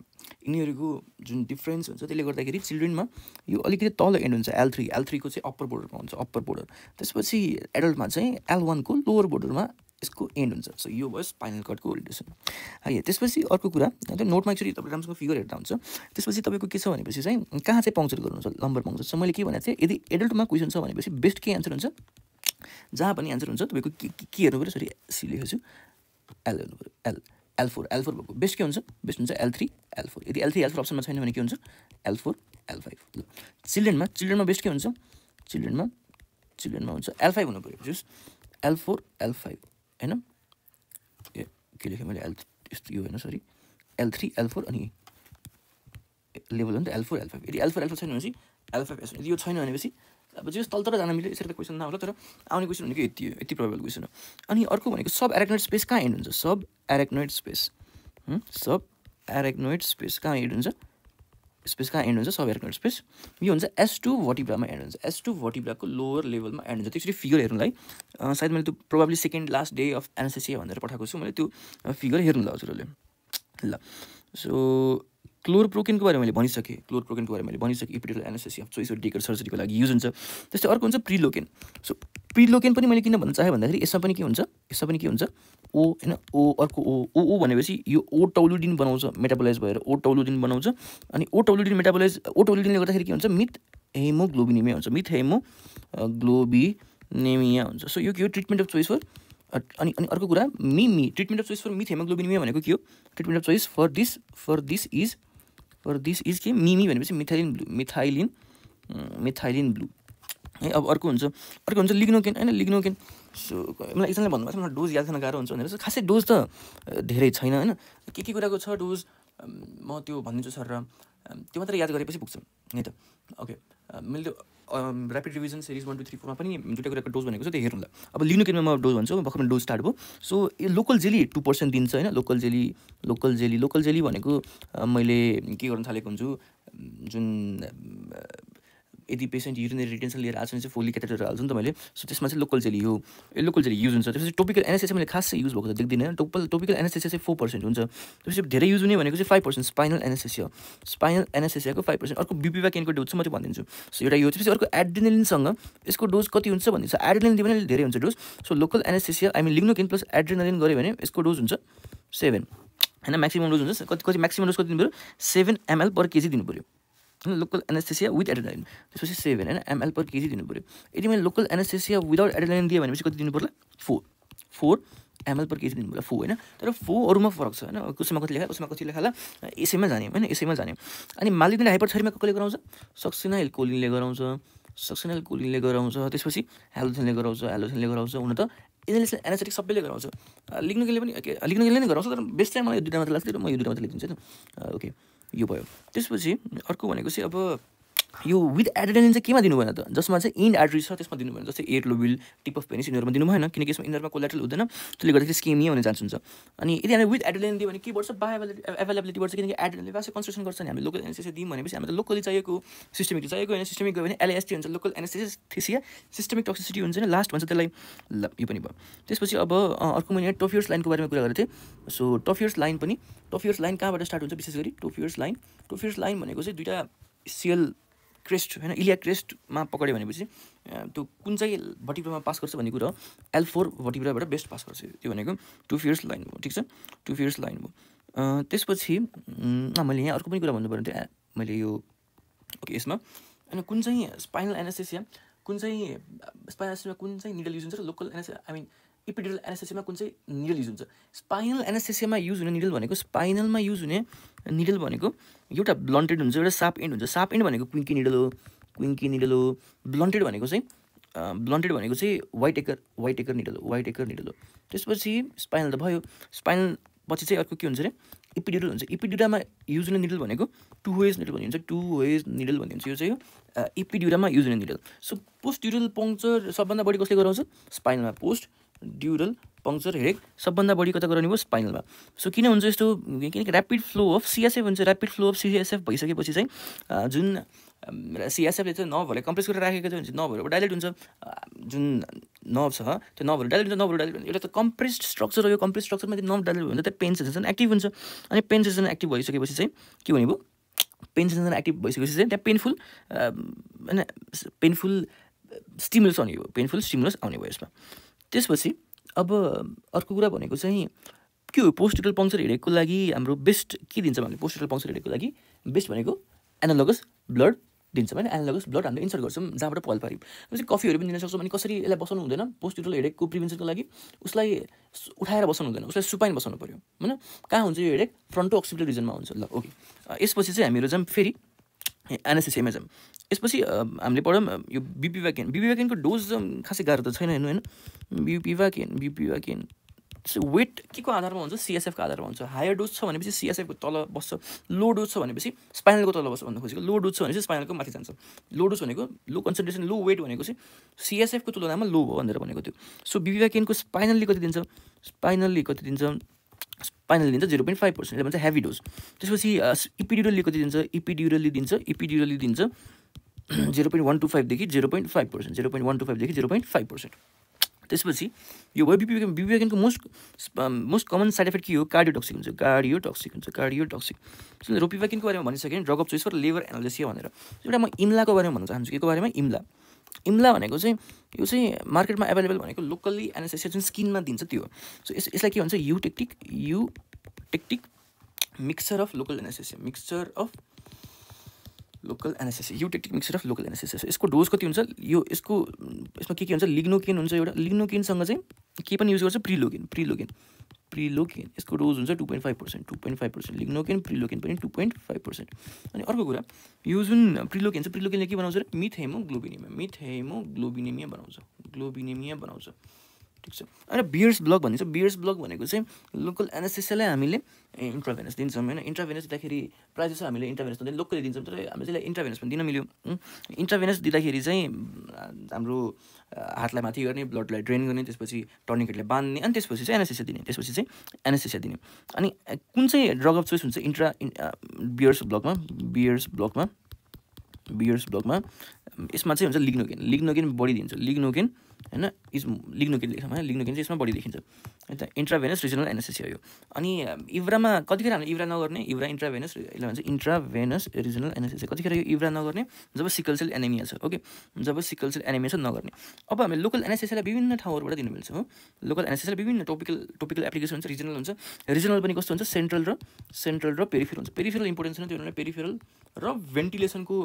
यिनीहरूको जुन डिफ्रेन्स हुन्छ त्यसले गर्दाखेरि चिल्ड्रेनमा यो अलिकति तल एन्ड हुन्छ, L3 को चाहिँ अप्पर बोर्डरमा हुन्छ, अप्पर बोर्डर। त्यसपछि एडल्टमा चाहिँ L1 को लोवर बोर्डरमा यसको एन्ड हुन्छ। सो यो भयो स्पाइनल कर्डको ओरिएन्टेसन है। त्यसपछि अर्को कुरा, त्यो नोटमा एक्चुअली तपाईँ राम्रोसँग फिगर हेर्दा हुन्छ। त्यसपछि तपाईँको के छ भनेपछि चाहिँ कहाँ चाहिँ पङ्क्चर गर्नुहुन्छ, लम्बर पङ्क्चर छ। मैले के भनेको थिएँ, यदि एडल्टमा क्वेसन छ भनेपछि बेस्ट के एन्सर हुन्छ, जहाँ पनि एन्सर हुन्छ तपाईँको के हेर्नु पऱ्यो, सरी सी लेखेको छु, एल हेर्नु पऱ्यो, L4 भएको बेस्ट के हुन्छ, बेस्ट हुन्छ L3 L4। यदि L3 L4 अप्सनमा छैन भने के हुन्छ, L4 L5। ल चिल्ड्रेनमा बेस्ट के हुन्छ, चिल्ड्रेनमा हुन्छ L5 हुनु पऱ्यो, जस L4 L5 होइन। के लेखेँ मैले, यस्तो यो होइन, सरी L3 L4 अनि लेभल हो नि त L4 L5। यदि L4 L4 छैन भनेपछि L5 S। यदि यो छैन भनेपछि अब जस तल जान मिल्यो, यसरी त क्वेसन नहोला, तर आउने क्वेसन भनेको यति हो, यति प्रोबेबल क्वेसन हो। अनि अर्को भनेको सब एराक्नोइड स्पेस कहाँ एन्ड हुन्छ, सब एराक्नोइड स्पेस कहाँ एन्ड हुन्छ, सब एराक्नोइड स्पेस यो हुन्छ S2 भर्टिब्रामा एन्ड हुन्छ, S2 भर्टिब्राको लोवर लेभलमा एन्ड हुन्छ। त्यसरी फिगर हेर्नुलाई सायद मैले त्यो probably second last day of anaesthesia भनेर पठाएको छु, मैले त्यो फिगर हेर्नु ल हजुरहरूले। ल सो क्लोरप्रोकेनको बारे मैले भनिसकेँ, epidural anaesthesia of choice day care सर्जरीको लागि युज हुन्छ। त्यस्तै अर्को हुन्छ प्रिलोकेन। सो प्रिलोकेन पनि मैले किन भन्न चाहेँ भन्दाखेरि यसमा पनि के हुन्छ, ओ होइन, अर्को ओ भनेपछि यो ओटौलुडिन बनाउँछ, मेटाबोलाइज भएर ओटौलुडिन बनाउँछ। अनि ओटौलुडिनले गर्दाखेरि के हुन्छ, मिथ हेमोग्लोबिनेमिया हुन्छ, हुन्छ। सो यो के हो, ट्रिटमेन्ट अफ चोइस फर। अनि अर्को कुरा treatment of choice for methaemoglobinaemia भनेको के हो, treatment of choice for this is के मिमी भनेपछि मिथाइलिन ब्लू है। अब अर्को हुन्छ लिग्नोकेन होइन, लिग्नोकेन। सो मलाई एकजनाले भन्नुभएको छ मलाई डोज याद गर्न गाह्रो हुन्छ भनेर। खासै डोज त धेरै छैन होइन, के कुराको छ डोज म त्यो भनिदिन्छु सर, र त्यो मात्रै याद गरेपछि पुग्छ है त। ओके, मैले त्यो ऱ्यापिड रिभिजन सिरिज 1 2 3 4 मा पनि दुईवटा कुराको डोज भनेको छ, त्यो हेर्नु ल। अब लिग्नोकेनमा म डोज भन्छु, भर्खर डोज स्टार्ट भयो। सो यो लोकल जेली 2% दिन्छ होइन, लोकल जेली भनेको मैले के गर्न थालेको हुन्छु, जुन यदि पेसेन्ट युरिनरी रिटेन्सन लिएर आएको छ भने चाहिँ फोली क्याथेटर हाल्छु नि त मैले। सो त्यसमा चाहिँ लोकल जेली युज हुन्छ। त्यसपछि टोपिकल एनेस्थेसिया मैले खासै युज भएको त देख्दिनँ। टोपिकल एनेस्थेसिया चाहिँ 4% हुन्छ। त्यसपछि धेरै युज हुने भनेको चाहिँ 5% स्पाइनल एनेस्थेसियाको 5%। अर्को बुपिभाकेनको डोज चाहिँ म त्यो भनिदिन्छु। सो एउटा यो, त्यसपछि अर्को एड्रेनालिनसँग यसको डोज कति हुन्छ भनिदिन्छ। एड्रेनालिन दियो भने धेरै हुन्छ dose. So local anaesthesia lignocaine plus adrenaline गऱ्यो भने यसको डोज हुन्छ 7। हैन म्याक्सिमम डोज हुन्छ कति म्याक्सिमम डोज कति दिनु पऱ्यो 7 ml per kg दिनु पऱ्यो हैन लोकल एनेस्थेसिया विथ एड्रेनालिन त्यसपछि 7 हैन ml per kg दिनु पऱ्यो यदि मैले लोकल एनेस्थेसिया विदाउट एड्रेनालिन दिए भनेपछि कति दिनु पर्ला 4 ml per kg दिनु पर्ला 4 हैन तर 4 अरुमा फरक छ हैन कसैमा कति लेखा कसैमा कति लेखाला यसैमा जाने हैन यसैमा जाने अनि मालिग्नेन्ट हाइपरथर्मिया कसले गराउँछ सक्सिनाइल कोलिनले गराउँछ त्यसपछि ह्यालोथेनले गराउँछ हुन त इनहेलेसन एनेस्थेटिक सबैले गराउँछ लिग्नोकेनले पनि लिग्नोकेनले नै गराउँछ तर बेस्ट चाहिँ मलाई यो दुईटा मात्र लाग्छ र म यो दुईटा मात्र लेखिदिन्छु हैन ओके यो भयो त्यसपछि अर्को भनेको चाहिँ अब यो विथ एड्रेनालिन चाहिँ केमा दिनु भएन त जसमा चाहिँ इन्ड आर्टरी छ त्यसमा दिनु भएन जस्तै एट लोबिल टिप अफ पेनिस यिनीहरुमा दिनु भएन किनकि यसमा इनरमा कोल्याटरल हुँदैन त्यसले गर्दाखेरि स्केमिया हुने चान्स हुन्छ अनि यदि हामी विथ एड्रेनालिन दियो भने के बढ्छ अभाइलेबिलिटी बढ्छ किनकि एड्रेनालिन वासे कन्स्ट्रक्सन गर्छ नि हामी लोकल एनेस्थेसिया दियौँ भनेपछि हामीलाई लोकली चाहिएको सिस्टमिक चाहिएको हैन सिस्टमिक गयो भने एलएएसटी हुन्छ लोकल एनेस्थेसिया सिस्टमिक टक्सिसिटी हुन्छ नि लास्ट भन्छ त्यसलाई यो पनि भयो त्यसपछि अब अर्को मैले टोफियर्स लाइनको बारेमा कुरा गरेको थिएँ सो टोफियर्स लाइन कहाँबाट स्टार्ट हुन्छ विशेष गरी टोफियर्स लाइन भनेको चाहिँ दुईटा सिएल क्रेस्ट हैन इलिया क्रेस्टमा पक्ड्यो भनेपछि त्यो कुन चाहिँ भर्टिब्रामा पास गर्छ भन्ने कुरा हो L4 भर्टिब्राबाट बेस्ट पास गर्छ त्यो भनेको टोफियर्स लाइन हो ठीक छ टोफियर्स लाइन हो त्यसपछि मैले यहाँ अर्को पनि कुरा भन्नु पर्यो थियो मैले यो ओके यसमा अनि कुन चाहिँ स्पाइनल एनेस्थेसिया कुन चाहिँ निडल युज हुन्छ र लोकल एनेस्थेसिया आई मिन इपिड्युरल एनेस्थेसियामा कुन चाहिँ निडल युज हुन्छ स्पाइनल एनेस्थेसियामा युज हुने निडल भनेको स्पाइनलमा युज हुने निडल भनेको एउटा ब्लन्टेड हुन्छ एउटा सार्प एन्ड भनेको क्विन्की निडल हो ब्लन्टेड भनेको चाहिँ वाइट एकर निडल हो त्यसपछि स्पाइनल त भयो स्पाइनल पछि चाहिँ अर्को के हुन्छ रे इपिड्युरल हुन्छ इपिड्युरामा युज हुने निडल भनेको टु वेज निडल भनिन्छ यो चाहिँ इपिड्युरामा युज हुने निडल सो पोस्ट ड्युरल पङ्क्चर सबभन्दा बढी कसले गराउँछ स्पाइनलमा पोस्ट ड्युरल पङ्क्चर हेरेक सबभन्दा बढी कता गराउने भयो स्पाइनलमा सो किन हुन्छ यस्तो किनकि ऱ्यापिड फ्लो अफ सिएसएफ भइसकेपछि चाहिँ जुन सिएसएफले चाहिँ नर्भहरूलाई कम्प्रेस गरेर राखेको छ भने चाहिँ नर्भहरू डाइलेट हुन्छ जुन नर्भ छ त्यो नर्भहरू डाइलेट हुन्छ एउटा त कम्प्रेस्ड स्ट्रक्चर हो यो कम्प्रेस्ड स्ट्रक्चरमा चाहिँ नर्भ डाइलेट भयो भने त पेन सेन्सेसन एक्टिभ हुन्छ अनि पेन सेन्सेसन एक्टिभ भइसकेपछि चाहिँ के हुने भयो पेन सेन्सेसन एक्टिभ भइसकेपछि चाहिँ त्यहाँ पेनफुल स्टिमुलस आउने भयो यसमा त्यसपछि अब अर्को कुरा भनेको चाहिँ के हो पोस्टरल पङ्क्चर हेरेको लागि हाम्रो बेस्ट के दिन्छ भने पोस्टरल पङ्क्चर हेरेको लागि बेस्ट भनेको एनालोगस ब्लड दिन्छ भने एनालोगस ब्लड हामीले इन्सर्ट गर्छौँ जहाँबाट पल पार्यौँ जस्तै कफीहरू पनि दिन सक्छौँ अनि कसरी यसलाई बसाउनु हुँदैन पोस्टरल हेडेकको प्रिभेन्सनको लागि उसलाई उठाएर बसाउनु हुँदैन उसलाई सुपाइन बसाउनु पऱ्यो हैन कहाँ हुन्छ यो हेडेक फ्रन्टो अक्सिपिटल रिजनमा हुन्छ ल ओके यसपछि चाहिँ हामीहरू चाहिँ फेरि एनेस्थेसियामा जाऊँ यसपछि हामीले पढौँ यो बिपिभ्याकेनको डोज खासै गाह्रो त छैन हेर्नु हैन बिपिभ्याकेन वेट के को आधारमा हुन्छ सिएसएफको आधारमा हुन्छ हायर डोज छ भनेपछि सिएसएफको तल बस्छ लो डोज छ भनेपछि स्पाइनलको तल बस्छ भन्नु खोजेको लो डोज छ भनेपछि स्पाइनलको माथि जान्छ लो डोज भनेको लो कन्सन्ट्रेसन लो वेट भनेको चाहिँ सिएसएफको तुलनामा लो हो भनेर भनेको थियो सो बिपिभ्याकेनको स्पाइनलले कति दिन्छ स्पाइनलले दिन्छ 0.5% यसले भन्छ हेभी डोज त्यसपछि इपिड्युरलले कति दिन्छ इपिड्युरलले दिन्छ 0.125 देखि 0.5% त्यसपछि यो भयो बिपिभ्याकेनको मोस्ट कमन साइड इफेक्ट के हो कार्डियोटक्सिक हुन्छ रोपिभ्याकेनको बारेमा भनिसकेँ drug of choice for liver analgesia भनेर एउटा म इम्लाको बारेमा भन्न चाहन्छु के बारेमा इम्ला भनेको चाहिँ यो चाहिँ मार्केटमा एभाइलेबल भनेको लोकल्ली एनेस्थेसिया जुन स्किनमा दिन्छ त्यो हो सो यसलाई के भन्छ eutectic mixture of local anaesthesia eutectic mixture of local anaesthesia यसको डोज कति हुन्छ यसमा के हुन्छ लिग्नोकेन हुन्छ एउटा लिग्नोकेनसँग चाहिँ के पनि युज गर्छ प्रिलोकेन यसको डोज हुन्छ 2.5% लिग्नोकेन प्रिलोकेन पनि 2.5% अनि अर्को कुरा यो जुन प्रिलोकेनले के बनाउँछ मिथहेमोग्लोबिनेमिया बनाउँछ ठीक छ अनि बियर्स ब्लक भनेको चाहिँ लोकल एनेस्थेसियालाई हामीले इन्ट्राभेनस दिन्छौँ हैन इन्ट्राभेनस दिँदाखेरि प्रायः जस्तो हामीले इन्ट्राभेनस दिँदैन लोकली दिन्छौँ तर हामीले चाहिँ इन्ट्राभेनस पनि दिन मिल्यो इन्ट्राभेनस दिँदाखेरि चाहिँ हाम्रो हातलाई माथि गर्ने ब्लडलाई ड्रेन गर्ने त्यसपछि टर्निकेटले बाँध्ने अनि त्यसपछि चाहिँ एनेस्थेसिया दिने अनि कुन चाहिँ ड्रग अफ चोइस हुन्छ बियर्स ब्लकमा यसमा चाहिँ हुन्छ लिग्नोकेन बढी दिन्छ हैन लिग्नोकिन लेख्छौँ हैन लिग्नोकिन चाहिँ यसमा बढी देखिन्छ है त इन्ट्राभेनस रिजनल एनेस्थेसिया यो अनि इब्रामा कतिखेर हामीले इब्रा नगर्ने इब्रा इन्ट्राभेनस यसले भन्छ इन्ट्राभेनस रिजनल एनेस्थेसिया कतिखेर यो इब्रा नगर्ने जब सिकल सेल एनेमिया छ ओके जब सिकल सेल एनेमिया छ नगर्ने अब हामीले लोकल एनेस्थेसियालाई विभिन्न ठाउँहरूबाट दिनु मिल्छ हो लोकल एनेस्थेसियालाई विभिन्न टोपिकल एप्लिकेसन हुन्छ रिजनल पनि कस्तो हुन्छ सेन्ट्रल र पेरिफेरल हुन्छ पेरिफेरल इम्पोर्टेन्स छ त्यो भनेर पेरिफेरल र भेन्टिलेसनको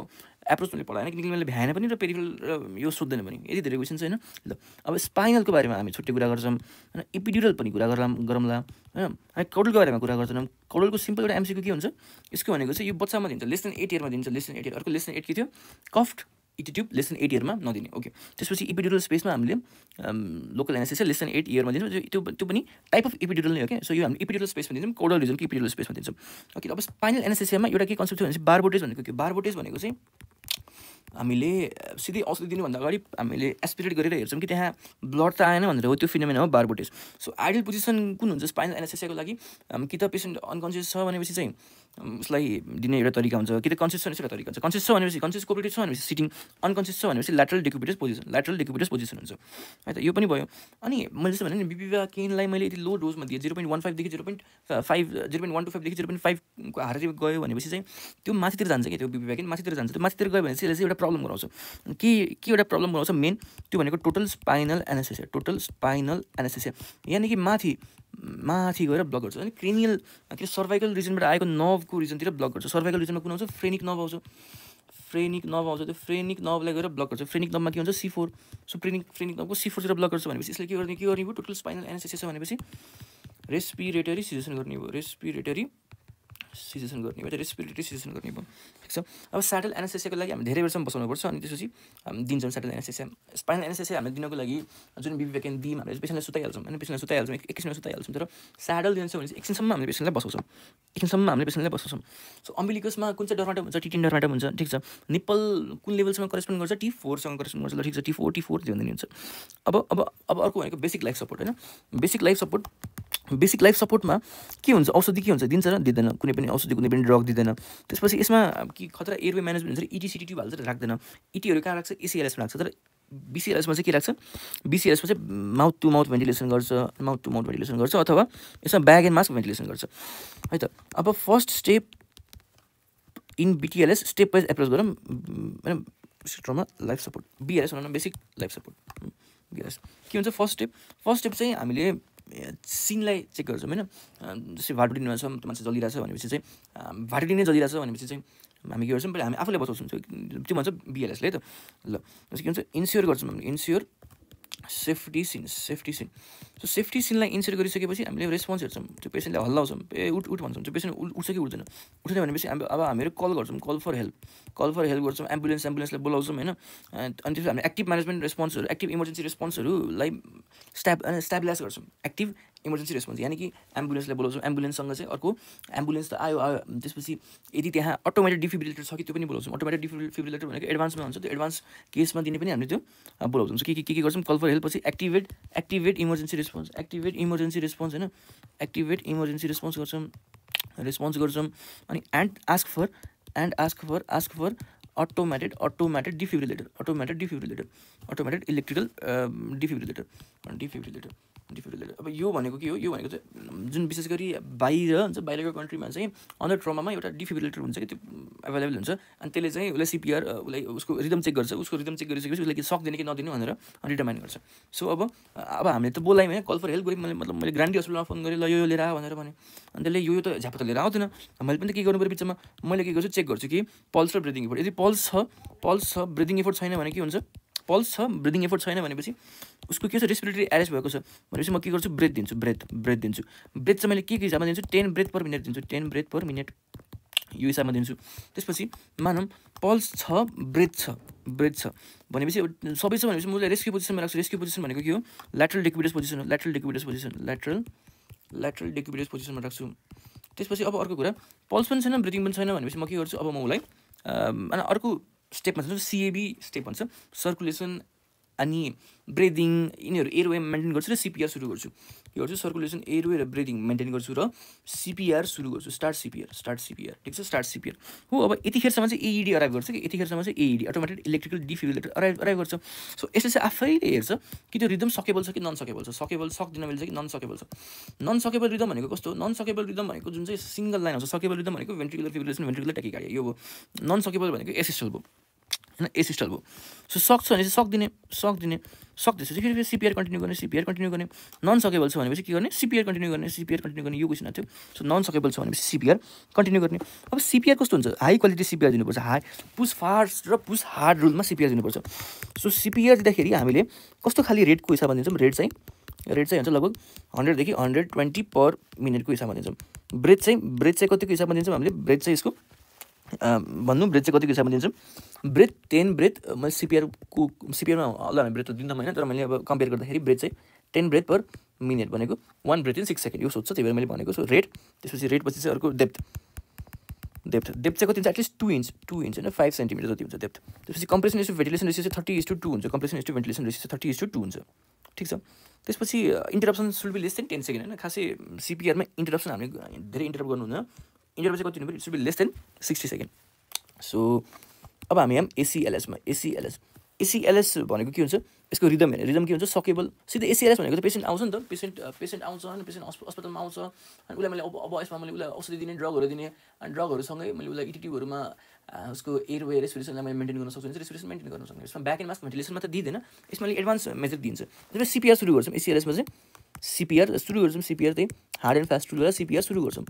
एप्रोच मैले पढाएन किनकि मैले भ्याएन पनि र पेरिफेरल र यो सोध्दैन पनि यति धेरै क्वेसन छैन ल अब स्पाइनलको बारेमा हामी छुट्टै कुरा गर्छौँ होइन इपिड्युरल पनि कुरा गरौँला होइन हामी कौडलको बारेमा कुरा गर्दैनौँ कौडलको सिम्पल एउटा एमसिक्यू के हुन्छ यसको भनेको चाहिँ यो बच्चामा दिन्छ लेस देन 8 इयरमा दिन्छ लेस देन 8 इयर अर्को लेस देन 8 के थियो कफ्ट इटिट्युब लेस देन 8 इयरमा नदिने ओके त्यसपछि इपिड्युरल स्पेसमा हामीले लोकल एनेस्थेसिया लेस देन 8 इयरमा दिन्छौँ त्यो पनि टाइप अफ इपिड्युरल नै हो क्या सो यो हामीले इपिड्युरल स्पेसमा दिन्छौँ कौडल रिजनको इपिड्युरल स्पेसमा दिन्छौँ ओके अब स्पाइनल एनेस्थेसियामा एउटा के कन्सेप्ट थियो भने चाहिँ बारबोटेज भनेको के बारबोटेज भनेको चाहिँ हामीले सिधै औषधि दिनुभन्दा अगाडि हामीले एस्पिरेट गरेर हेर्छौँ कि त्यहाँ ब्लड त आएन भनेर हो त्यो फिनोमेना हो बारबोटेज सो आइडियल पोजिसन कुन हुन्छ स्पाइनल एनेस्थेसियाको लागि कि त पेसेन्ट अनकन्सियस छ भनेपछि चाहिँ उसलाई दिने एउटा तरिका हुन्छ कि त कन्सियस छ भने एउटा तरिका हुन्छ कन्सियस छ भनेपछि कन्सियस कोअपरेटिभ छ भनेपछि सिटिङ अनकन्सियस छ भनेपछि ल्याटरल डेक्युबिटस पोजिसन हुन्छ है त यो पनि भयो अनि मैले जस्तो भने नि बिपिभाकेनलाई मैले यति लो डोजमा दिएँ 0.15 देखि 0.125 देखि 0.5 को हारेर गयो भनेपछि चाहिँ त्यो माथितिर जान्छ क्या त्यो बिपिभाकेन माथितिर जान्छ त्यो माथितिर गयो भने चाहिँ यसले चाहिँ एउटा प्रब्लम गराउँछ के एउटा प्रब्लम गराउँछ मेन त्यो भनेको टोटल स्पाइनल एनेस्थेसिया यानि कि माथि गएर ब्लक गर्छ अनि क्रेनियल के सर्भाइकल रिजनबाट आएको नर्भको रिजनतिर ब्लक गर्छ सर्भाइकल रिजनमा कुन आउँछ फ्रेनिक नर्भ आउँछ त्यो फ्रेनिक नर्भलाई गएर ब्लक गर्छ फ्रेनिक नर्भमा के हुन्छ C4 सो फ्रेनिक नर्भको C4 तिर ब्लक गर्छ भनेपछि यसले के गर्ने भयो टोटल स्पाइनल एनेस्थेसिया छ भनेपछि रेस्पिरेटरी सिजेसन गर्ने भयो रेस्पिरेटरी सिजेसन गर्ने भयो ठिक छ अब स्याटल एनेस्थेसियाको लागि हामी धेरै बेरसम्म बसाउनुपर्छ अनि त्यसपछि हामी दिन्छौँ स्याटल एनेस्थेसिया स्पाइनल एनेस्थेसिया हामीले दिनको लागि जुन बिपिभाकेन दियौँ हामीले पेसेन्टलाई सुताइहाल्छौँ होइन पेसेन्टलाई सुताइहाल्छौँ एकैछिनमा सुताइहाल्छौँ तर स्याडल दिन्छ भने चाहिँ एकछिनसम्म हामीले पेसेन्टलाई बसाउँछौँ सो अम्बिलिकसमा कुन चाहिँ डर्माटम हुन्छ टी10 डर्माटम हुन्छ ठिक छ निप्पल कुन लेभलसँग करेस्पोन्ड गर्छ T4 सँग करेस्पोन्ड गर्छ ल ठिक छ T4 दिँदैन हुन्छ अब अर्को भनेको बेसिक लाइफ सपोर्ट होइन बेसिक लाइफ सपोर्टमा के हुन्छ औषधि के हुन्छ दिन्छ र दिँदैन कुनै पनि औषधि कुनै पनि ड्रग दिँदैन त्यसपछि यसमा कि खतरा एयरवे म्यानेजमेन्ट हुन्छ ET-CT ट्युब हाल्छ राख्दैन ET-हरू कहाँ राख्छ ACLS मा राख्छ तर BCLS मा चाहिँ के राख्छ BCLS मा चाहिँ माउथ टु माउथ भेन्टिलेसन गर्छ अथवा यसमा ब्याग एन्ड मास्क भेन्टिलेसन गर्छ है त अब first step in BTLS step wise approach गरौँ हैन सिस्टममा लाइफ सपोर्ट BLS भनौँ न बेसिक लाइफ सपोर्ट BLS के हुन्छ फर्स्ट स्टेप चाहिँ हामीले सिनलाई चेक गर्छौँ होइन जस्तै भाटुटिनमा छ मान्छे जलिरहेछ भनेपछि चाहिँ भाटुटी नै जलिरहेछ भनेपछि चाहिँ हामी के गर्छौँ पहिला हामी आफूलाई बचाउँछौँ त्यो भन्छ BLS ले त ल जस्तो के हुन्छ इन्स्योर गर्छौँ हामीले ensure safety scene so safety सिनलाई इन्स्योर गरिसकेपछि हामीले रेस्पोन्स हेर्छौँ त्यो पेसेन्टलाई हल्लाउँछौँ उठ भन्छौँ त्यो पेसेन्ट उठ्छ कि उठ्दैन भनेपछि अब हामीहरू कल गर्छौँ कल फर हेल्प गर्छौँ एम्बुलेन्सलाई बोलाउँछौँ होइन अनि त्यसपछि हामीले एक्टिभ म्यानेजमेन्ट रेस्पोन्सहरू एक्टिभ इमर्जेन्सी रेस्पोन्सहरूलाई स्ट्याबिलाइज गर्छौँ एक्टिभ इमर्जेन्सी रेस्पोन्स यानि कि एम्बुलेन्सलाई बोलाउँछौँ एम्बुलेन्ससँग चाहिँ अर्को एम्बुलेन्स त आयो त्यसपछि यदि त्यहाँ अटोमेटेड डिफिब्रिलेटर छ कि त्यो पनि बोलाउँछौँ अटोमेटेड डिफिब्रिलेटर भनेको एडभान्समा हुन्छ त्यो एडभान्स केसमा दिने पनि हामीले त्यो बोलाउँछौँ के गर्छौँ कल फर हेल्प पछि एक्टिभेट इमर्जेन्सी रेस्पोन्स होइन एक्टिभेट इमर्जेन्सी रेस्पोन्स गर्छौँ अनि ask for automated defibrillator automated electrical defibrillator अब यो भनेको के हो यो भनेको चाहिँ जुन विशेष गरी बाहिरको कन्ट्रीमा चाहिँ अन्डर ट्रमामा एउटा डिफिब्रिलेटर हुन्छ कि त्यो एभाइलेबल हुन्छ अनि त्यसले चाहिँ उसलाई CPR उसलाई उसको रिदम चेक गर्छ उसको रिदम चेक गरिसकेपछि उसलाई के सक दिने कि नदिने भनेर डिटर्माइन गर्छ सो अब हामीले त बोलायौँ होइन कल फर हेल्प गरेँ मैले ग्रान्डी हस्पिटलमा फोन गरेँ ल यो लिएर आ भनेर भने अनि त्यसले यो त झ्याप त लिएर आउँदैन मैले पनि त के गर्नु पऱ्यो बिचमा मैले के गर्छु चेक गर्छु कि पल्स र ब्रिदिङ एफोर्ट यदि पल्स छ ब्रिदिङ एफोर्ट छैन भने के हुन्छ पल्स छ ब्रिदिङ एफोर्ट छैन भनेपछि उसको के छ रेस्पिरेटरी एरेस्ट भएको छ भनेपछि म के गर्छु ब्रेथ दिन्छु चाहिँ मैले के हिसाबमा दिन्छु 10 ब्रेथ पर मिनट यो हिसाबमा दिन्छु त्यसपछि मानौँ पल्स छ ब्रेथ छ भनेपछि सबै छ भनेपछि म उसलाई रेस्क्यु पोजिसनमा राख्छु रेस्क्यु पोजिसन भनेको के हो ल्याटरल डेक्युबिटस पोजिसनमा राख्छु त्यसपछि अब अर्को कुरा पल्स पनि छैन ब्रिदिङ पनि छैन भनेपछि म के गर्छु अब म उसलाई अनि अर्को स्टेपमा छ CAB स्टेप भन्छ सर्कुलेसन अनि ब्रिदिङ यिनीहरू एयरवे मेन्टेन गर्छु र सिपिआर सुरु गर्छु के गर्छु सर्कुलेसन एयरवे र ब्रिदिङ मेन्टेन गर्छु र सिपिआर सुरु गर्छु स्टार्ट सिपिआर ठिक छ स्टार्ट सिपिआर हो अब यतिखेरसम्म चाहिँ एइडी अराइभ गर्छ कि यतिखेरसम्म चाहिँ एइडी अटोमेटेड इलेक्ट्रिकल डिफिब्रिलेटर अराइभ गर्छ सो यसले चाहिँ आफैले हेर्छ कि त्यो रिदम सकेबल छ कि नन सकेबल छ सक्दिन मिल्छ कि नन सकेबल छ नन सकेबल रिदम भनेको कस्तो नन सकेबल रिदम भनेको जुन चाहिँ सिंगल लाइन हुन्छ सकेबल रिदम भनेको भेन्ट्रिकुलर फिब्रिलेसन भेन्ट्रिकुलर ट्याकिकार्डिया यो हो नन सकेबल भनेको एसिस्टल भयो हैन एसिस्टल भयो सो सक्छ भने चाहिँ सक्दैछ चाहिँ फेरि सिपिआर कन्टिन्यू गर्ने नन सकेबल छ भनेपछि के गर्ने सिपिआर कन्टिन्यू गर्ने यो क्वेसन आएको थियो सो नन सकेबल छ भनेपछि सिपिआर कन्टिन्यू गर्ने अब सिपिआर कस्तो हुन्छ हाई क्वालिटी सिपिआर दिनुपर्छ हाई पुस फास्ट र पुस हार्ड रुलमा सिपिआर दिनुपर्छ सो सिपिआर दिँदाखेरि हामीले कस्तो खाली रेटको हिसाबमा दिन्छौँ रेट चाहिँ हुन्छ लगभग 100 देखि 120 पर मिनटको हिसाबमा दिन्छौँ ब्रेथ चाहिँ कतिको हिसाबमा दिन्छौँ हामीले ब्रेथ चाहिँ यसको भन्नु ब्रेथ चाहिँ कतिको हिसाबमा दिन्छौँ ब्रेथ 10 ब्रेथ मैले सिपिआरमा अलग हामी ब्रेथ त दिँदा होइन तर मैले अब कम्पेयर गर्दाखेरि ब्रेथ चाहिँ 10 ब्रेथ पर मिनट भनेको 1 ब्रेथ इन 6 सेकेन्ड यो सोध्छ त्यही भएर मैले भनेको सो रेट त्यसपछि रेटपछि चाहिँ अर्को डेप्थ चाहिँ कति हुन्छ एटलिस्ट 2 इन्च होइन 5 सेन्टिमिटर जति हुन्छ डेप्थ त्यसपछि कम्प्रेसन रेसियो भेन्टिलेसन रेसियो चाहिँ 30:2 हुन्छ कम्प्रेसन रेसियो भेन्टिलेसन रेसियो चाहिँ 30:2 हुन्छ ठिक छ त्यसपछि interruption should be less than 10 second होइन खासै सिपिआरमा इन्टरप्सन हामीले धेरै इन्टरप्ट गर्नु हुँदैन इन्टरप्ट चाहिँ कति हुनु पर्यो it should be less than 60 second so अब हामी यहाँ एसिएलएसमा एसिएलएस भनेको के हुन्छ यसको रिदम हेर्ने रिदम के हुन्छ सकेबल सिधै एसिएलएस भनेको त पेसेन्ट आउँछ नि त पेसेन्ट आउँछ अनि पेसेन्ट अस्पतालमा आउँछ अनि उसलाई मैले अब यसमा मैले उसलाई औषधि दिने ड्रगहरू दिने अनि ड्रगहरूसँगै मैले उसलाई इटिट्युबहरूमा उसको एयरवे रेस्पिरेसनलाई मैले मेन्टेन गर्न सक्छु भने रेस्पिरेसन मेन्टेन गर्न सक्छु यसमा ब्याक एन्ड मास्क भेन्टिलेसनमा त दिँदैन यसमा मैले एडभान्स मेजर दिन्छ जब सिपिआर सुरु गर्छौँ एसिएलएसमा चाहिँ सिपिआर सुरु गर्छौँ सिपिआर चाहिँ hard and fast rule CPR सुरु गर्छौँ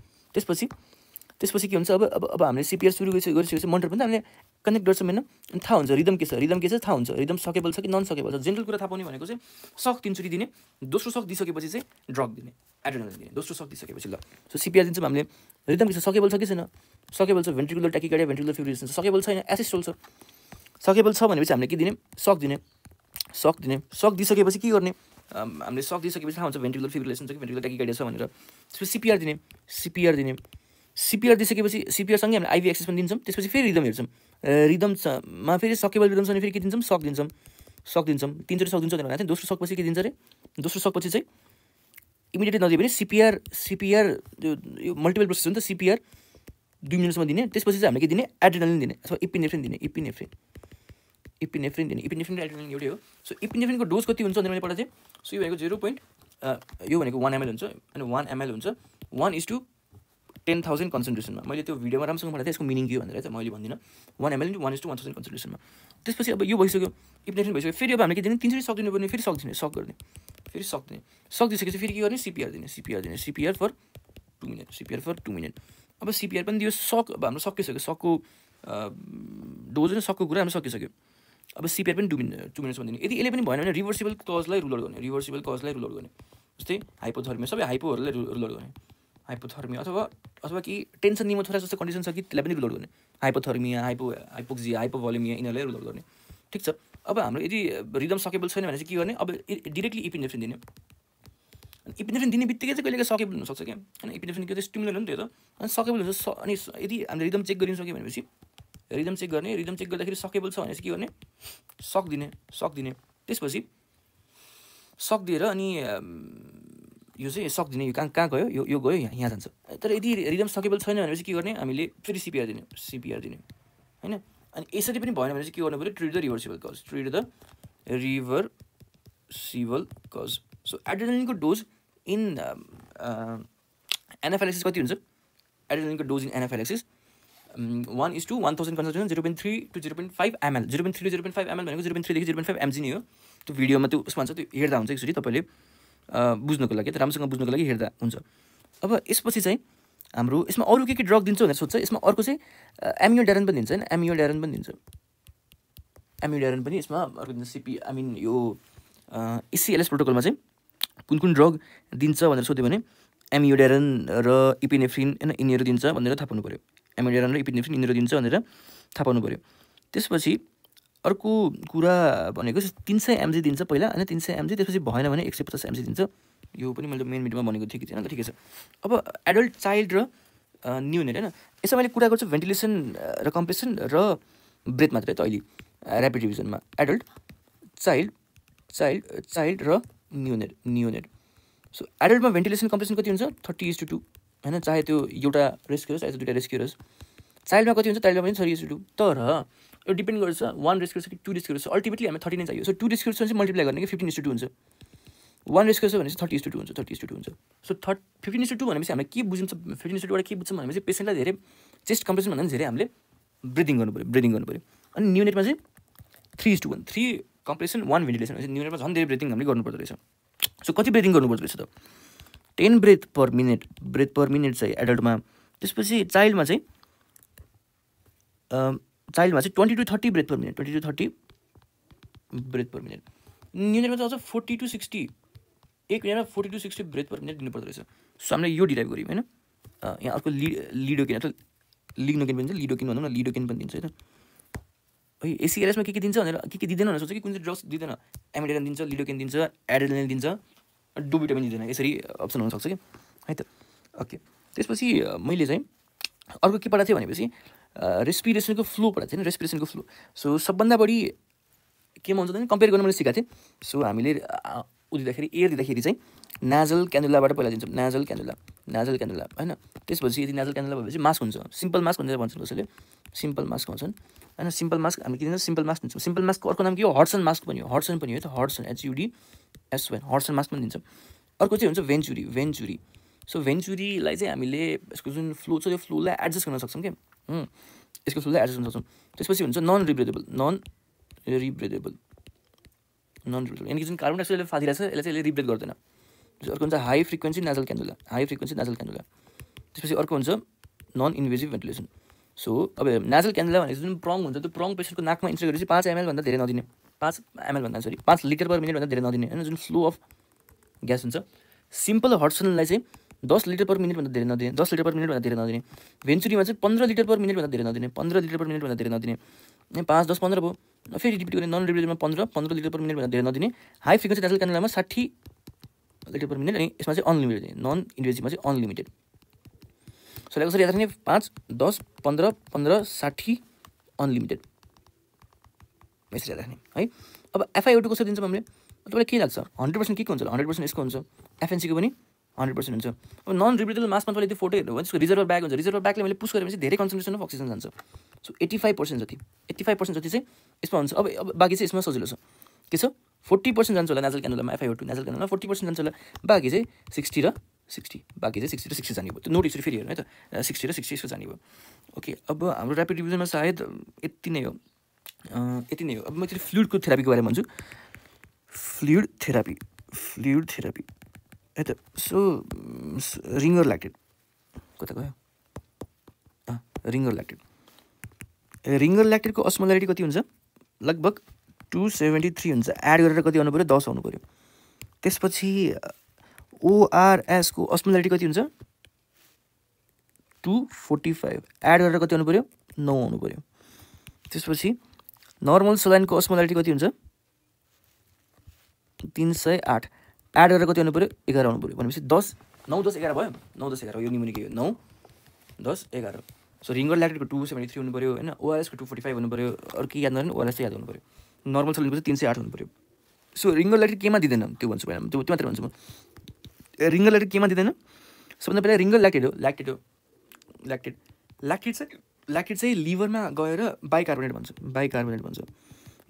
त्यसपछि के हुन्छ अब हामीले सिपिआर सुरु गरिसकेपछि मोनिटर पनि हामीले कनेक्ट गर्छौँ होइन अनि थाहा हुन्छ रिदम के छ थाहा हुन्छ रिदम सकेबल छ कि नन सकेबल छ जेनरल कुरा थाहा पाउने भनेको चाहिँ सक 3 चोटि दिने दोस्रो सक दिइसकेपछि चाहिँ ड्रप दिने एड्रेनालिन दिने दोस्रो सक दिइसकेपछि ल सो सिपिआर दिन्छौँ हामीले रिदम के छ सकेबल छ कि छैन सकेबल छ भेन्ट्रिकुलर ट्याकिकार्डिया भेन्ट्रिकुलर फिब्रिलेसन छ सकेबल छैन एसिस्टल छ सकेबल छ भनेपछि हामीले के दिने सक दिइसकेपछि के गर्ने हामीले सक दिइसकेपछि थाहा हुन्छ भेन्ट्रिकुलर फिब्रिलेसन छ कि भेन्ट्रिकुलर ट्याकिकार्डिया छ भनेर त्यसपछि सिपिआर दिइसकेपछि सिपिआरसँगै हामीले आइभी एक्सेस पनि दिन्छौँ त्यसपछि फेरि रिदम हेर्छौँ रिदममा फेरि सकेबल रिदम छ भने फेरि के दिन्छौँ सक दिन्छौँ 3 चोटि सक दिन्छौँ भनेर चाहिँ दोस्रो सकपछि के दिन्छ अरे दोस्रो सकपछि चाहिँ इमिडिएटली नदिए पनि सिपिआर यो मल्टिपल प्रोसेस हो नि त सिपिआर 2 मिनटसम्म दिने त्यसपछि चाहिँ हामीले के दिने एड्रेनालिन दिने अथवा इपिनेफ्रिन दिने इपिनेफ्रिन र एड्रेनालिन एउटै हो सो इपिनेफ्रिनको डोज कति हुन्छ भनेर मैले पढा चाहिँ सो यो भनेको 1 ml हुन्छ अनि 1 ml हुन्छ 1:10,000 कन्सन्ट्रेसनमा मैले त्यो भिडियोमा राम्रोसँग पढाएको थिएँ यसको मिनिङ के हो भनेर चाहिँ मैले भन्दिनँ 1 ml 1:1000 कन्सन्ट्रेसनमा त्यसपछि अब यो भइसक्यो इपिनेफ्रिन भइसक्यो फेरि अब हामीले के दिने 3 चोटि सक दिनुपर्ने फेरि सक दिने सक दिइसकेपछि फेरि के गर्ने सिपिआर फर 2 मिनट अब सिपिआर पनि दियो सक अब हाम्रो सकिसक्यो सकको डोज र सकको कुरा हाम्रो सकिसक्यो अब सिपिआर पनि 2 मिनटसम्म दिने यदि यसले पनि भएन भने रिभर्सिबल कजलाई रुल आउट गर्ने जस्तै हाइपोथर्मिया सबै हाइपोहरूलाई रुल आउट गर्ने हाइपोथर्मिया अथवा कि टेन्सन निमोथोराक्स जस्तो कन्डिसन छ कि त्यसलाई पनि रुल आउट गर्ने हाइपोथर्मिया हाइपोक्सिया हाइपोभोलेमिया यिनीहरूलाई रुल आउट गर्ने ठिक छ अब हाम्रो यदि रिदम सकेबल छैन भने चाहिँ के गर्ने अब डिरेक्टली इपिनेफ्रिन दिने इपिनेफ्रिन दिने बित्तिकै चाहिँ कहिलेकाहीँ सकेबल हुनसक्छ क्या होइन इपिनेफ्रिन के त स्टिमुलेन्ट हो नि त्यो त अनि सकेबल हुन्छ अनि यदि हामीले रिदम चेक गरिसक्यो भनेपछि रिदम चेक गर्दाखेरि सकेबल छ भने चाहिँ के गर्ने सक दिने त्यसपछि सक दिएर अनि यो चाहिँ सक दिने यो कहाँ गयो यो गयो यहाँ जान्छ तर यदि रिदम सकेबल छैन भनेपछि के गर्ने हामीले फेरि सिपिआर दिने होइन अनि यसरी पनि भएन भने चाहिँ के गर्नु पऱ्यो treat the reversible cause so एड्रेनालिनको डोज इन एनाफाइलेक्सिस कति हुन्छ एड्रेनालिनको dose in anaphylaxis 1:1000 concentration 0.3 to 0.5 ml 0.3 to 0.5 ml भनेको 0.3 देखि 0.5 mg नै हो त्यो भिडियोमा त्यो उसमा हुन्छ त्यो हेर्दा हुन्छ एकचोटि तपाईँले बुझ्नको लागि राम्रोसँग बुझ्नको लागि हेर्दा हुन्छ अब यसपछि चाहिँ हाम्रो यसमा अरू के ड्रग दिन्छ भनेर सोध्छ यसमा अर्को चाहिँ एमियोडारन पनि दिन्छ होइन एमियोडारन पनि यसमा अर्को दिन्छ यो एसिएलएस प्रोटोकलमा चाहिँ कुन ड्रग दिन्छ भनेर सोध्यो भने एमियोडारन र इपिनेफ्रिन होइन यिनीहरू दिन्छ भनेर थाहा पाउनु पऱ्यो एमियोडारन र इपिनेफ्रिन यिनीहरू दिन्छ भनेर थाहा पाउनु पऱ्यो त्यसपछि अर्को कुरा भनेको 300 mg दिन्छ पहिला होइन 300 mg त्यसपछि भएन भने 150 mg दिन्छ यो पनि मैले मेन मिडियममा भनेको थिएँ कि थिएन ठिकै छ अब एडल्ट चाइल्ड र न्युनेट होइन यसमा मैले कुरा गर्छु भेन्टिलेसन र कम्प्रेसन र ब्रेथ मात्रै त अहिले ऱ्यापिड रिभिजनमा एडल्ट चाइल्ड चाइल्ड र नियोनेट सो एडल्टमा भेन्टिलेसन कम्प्रेसन कति हुन्छ 30:2 होइन चाहे त्यो एउटा रेस्क्यु होस् चाहे दुईवटा रेस्क्यु होस् चाइल्डमा कति हुन्छ चाइल्डमा पनि 30:2 तर यो डिपेन्ड गर्छ 1 रेस्क्यु छ कि 2 रेस्क्यु छ अल्टिमेटली हामी 30 नै चाहियो सो 2 रेस्क्यु छ भने मल्टिप्लाई गर्ने कि 15:2 हुन्छ 1 रेस्क्यु छ भने 30:2 हुन्छ 30:2 हुन्छ सो 15:2 भनेपछि हामीले के बुझ्छ 15:2 बाट के बुझ्छौँ भनेपछि पेसेन्टलाई धेरै चेस्ट कम्प्रेसन भन्दा पनि धेरै हामीले ब्रिदिङ गर्नु पऱ्यो अनि न्युनेटमा चाहिँ 3:1 3 कम्प्रेसन 1 भेन्टिलेसन भनेपछि न्युनेटमा झन् धेरै ब्रिदिङ हामीले गर्नुपर्दो रहेछ सो कति ब्रिदिङ गर्नुपर्दो रहेछ त 10 ब्रेथ पर मिनट चाहिँ एडल्टमा त्यसपछि चाइल्डमा चाहिँ 20 to 30 breath per minute 20 to 30 breath per minute न्युनेटमा चाहिँ आउँछ 40 to 60 एक मिनटमा 40 to 60 ब्रेथ पर मिनट दिनुपर्दो रहेछ सो हामीले यो डिराइभ गऱ्यौँ होइन यहाँ अर्को लिडोकिन अथवा लिग्नोकिन पनि छ लिडोकिन भनौँ न लिडोकिन पनि दिन्छ होइन है एसिआरएसमा के दिन्छ भनेर के दिँदैन भनेर सोच्छ कि कुन चाहिँ ड्रग्स दिँदैन एमिडेरन दिन्छ लिडोकिन दिन्छ एड्रेनालिन दिन्छ डोबिटामिन दिँदैन यसरी अप्सन हुनसक्छ कि है त ओके त्यसपछि मैले चाहिँ अर्को के पढाएको थिएँ भनेपछि रेस्पिरेसनको फ्लो पढाएको थिएँ रेस्पिरेसनको फ्लो सो सबभन्दा बढी केमा हुन्छ भने कम्पेयर गर्न मैले सिकाएको थिएँ सो हामीले दिँदाखेरि एयर दिँदाखेरि चाहिँ नाजल क्यानुलाबाट पहिला दिन्छौँ नाजल क्यानुला होइन त्यसपछि यदि नाजल क्यानुला भएपछि मास्क हुन्छ सिम्पल मास्क भनेर भन्छन् कसैले सिम्पल मास्क भन्छन् होइन सिम्पल मास्क हामी के दिन्छौँ सिम्पल मास्क दिन्छौँ सिम्पल मास्कको अर्को नाम के हो हड्सन मास्क पनि हो हड्सन पनि हो त हड्सन HUDSON हड्सन मास्क पनि दिन्छौँ अर्को चाहिँ हुन्छ भेन्चुरी सो भेन्चुरीलाई चाहिँ हामीले यसको जुन फ्लो छ त्यो फ्लोलाई एडजस्ट गर्न सक्छौँ क्या यसको फ्लोलाई एडजस्ट गर्न सक्छौँ त्यसपछि हुन्छ नन रिब्रेदेबल यानि कि जुन कार्बन डाइअक्साइडले फादिरहेको छ यसलाई चाहिँ यसले रिब्रेथ गर्दैन अर्को हुन्छ हाई फ्रिक्वेन्सी नाजल क्यानुला त्यसपछि अर्को हुन्छ नन इन्भेजिभ भेन्टिलेसन सो अब नाजल क्यानुला भनेको जुन प्रङ हुन्छ त्यो प्रङ पेसेन्टको नाकमा इन्सर्ट गरेपछि 5 ml भन्दा धेरै नदिने 5 लिटर पर मिनट भन्दा धेरै नदिने होइन जुन फ्लो अफ ग्यास हुन्छ सिम्पल हड्सनलाई चाहिँ 10 लिटर पर मिनट भन्दा धेरै नदिने 10 लिटर पर मिनट भन्दा धेरै नदिने भेन्चुरीमा चाहिँ 15 लिटर पर मिनट भन्दा धेरै नदिने 15 लिटर पर मिनट भन्दा धेरै नदिने 5 10 15 भयो फेरि रिपिट गर्ने नन रिब्रेदेबलमा 15 लिटर पर मिनट भन्दा धेरै नदिने हाई फ्रिक्वेन्सी नाजल क्यानुलामा 60 लिटर पर मिनट अनि यसमा चाहिँ अनलिमिटेड नन इन्भेजिभमा चाहिँ अनलिमिटेड सो कसरी याद राख्ने 5 10 15 15 60 अनलिमिटेड यसरी याद राख्ने है अब FiO2 कसरी दिन्छौँ हामीले तपाईँलाई के लाग्छ 100% के हुन्छ 100% यसको हुन्छ FNCको पनि 100% हुन्छ अब नन रिब्रेदेबल मासमा तपाईँले त्यो फोटो हेर्नु भने त्यसको रिजर्भर ब्याग हुन्छ रिजर्भर ब्यागले मैले पुस गरेर चाहिँ धेरै कन्सन्ट्रेसन अफ अक्सिजन जान्छ सो 85% जति चाहिँ यसमा हुन्छ अब बाँकी चाहिँ यसमा सजिलो छ के छ 40% जान्छ होला नाजल क्यानुलामा FiO2 नाजल क्यानुलामा 40% जान्छ होला बाँकी चाहिँ 60 र 60 जाने भयो त्यो नोट यसरी फेरि हेर्नु है त 60 र 60 यसको जाने भयो ओके अब हाम्रो ऱ्यापिड रिभिजनमा सायद यति नै हो अब म चाहिँ फ्लुइडको थेरापीको बारेमा भन्छु फ्लुइड थेरापी है त सो रिङ्गर ल्याक्टेड कता गयो रिङ्गर ल्याक्टेडको अस्मोलारिटी कति हुन्छ लगभग 273 हुन्छ एड गरेर कति आउनु पऱ्यो 10 आउनु पऱ्यो त्यसपछि ORS को अस्मोलारिटी कति हुन्छ 245 एड गरेर कति आउनु पऱ्यो 9 आउनु पऱ्यो त्यसपछि नर्मल सलाइनको अस्मोलारिटी कति हुन्छ 308 एड गरेर कति आउनु पऱ्यो 11 आउनु पऱ्यो भनेपछि 10 9 10 11 भयो 9 10 11 यो निमुनिकै हो 9 10 11 सो रिङ्गर ल्याक्टेडको 273 हुनु पऱ्यो होइन ORS को 245 हुनु पऱ्यो अरू के याद नगर्नु ORS चाहिँ याद हुनु पऱ्यो नर्मल सलाइनको चाहिँ 308 हुनु पऱ्यो सो रिङ्गर ल्याक्टेड केमा दिँदैन त्यो भन्छु पहिला त्यो मात्रै भन्छु म रिङ्गर ल्याक्टेड केमा दिँदैन सबभन्दा पहिला रिङ्गर ल्याक्टेड चाहिँ लिभरमा गएर बाइकार्बोनेट भन्छ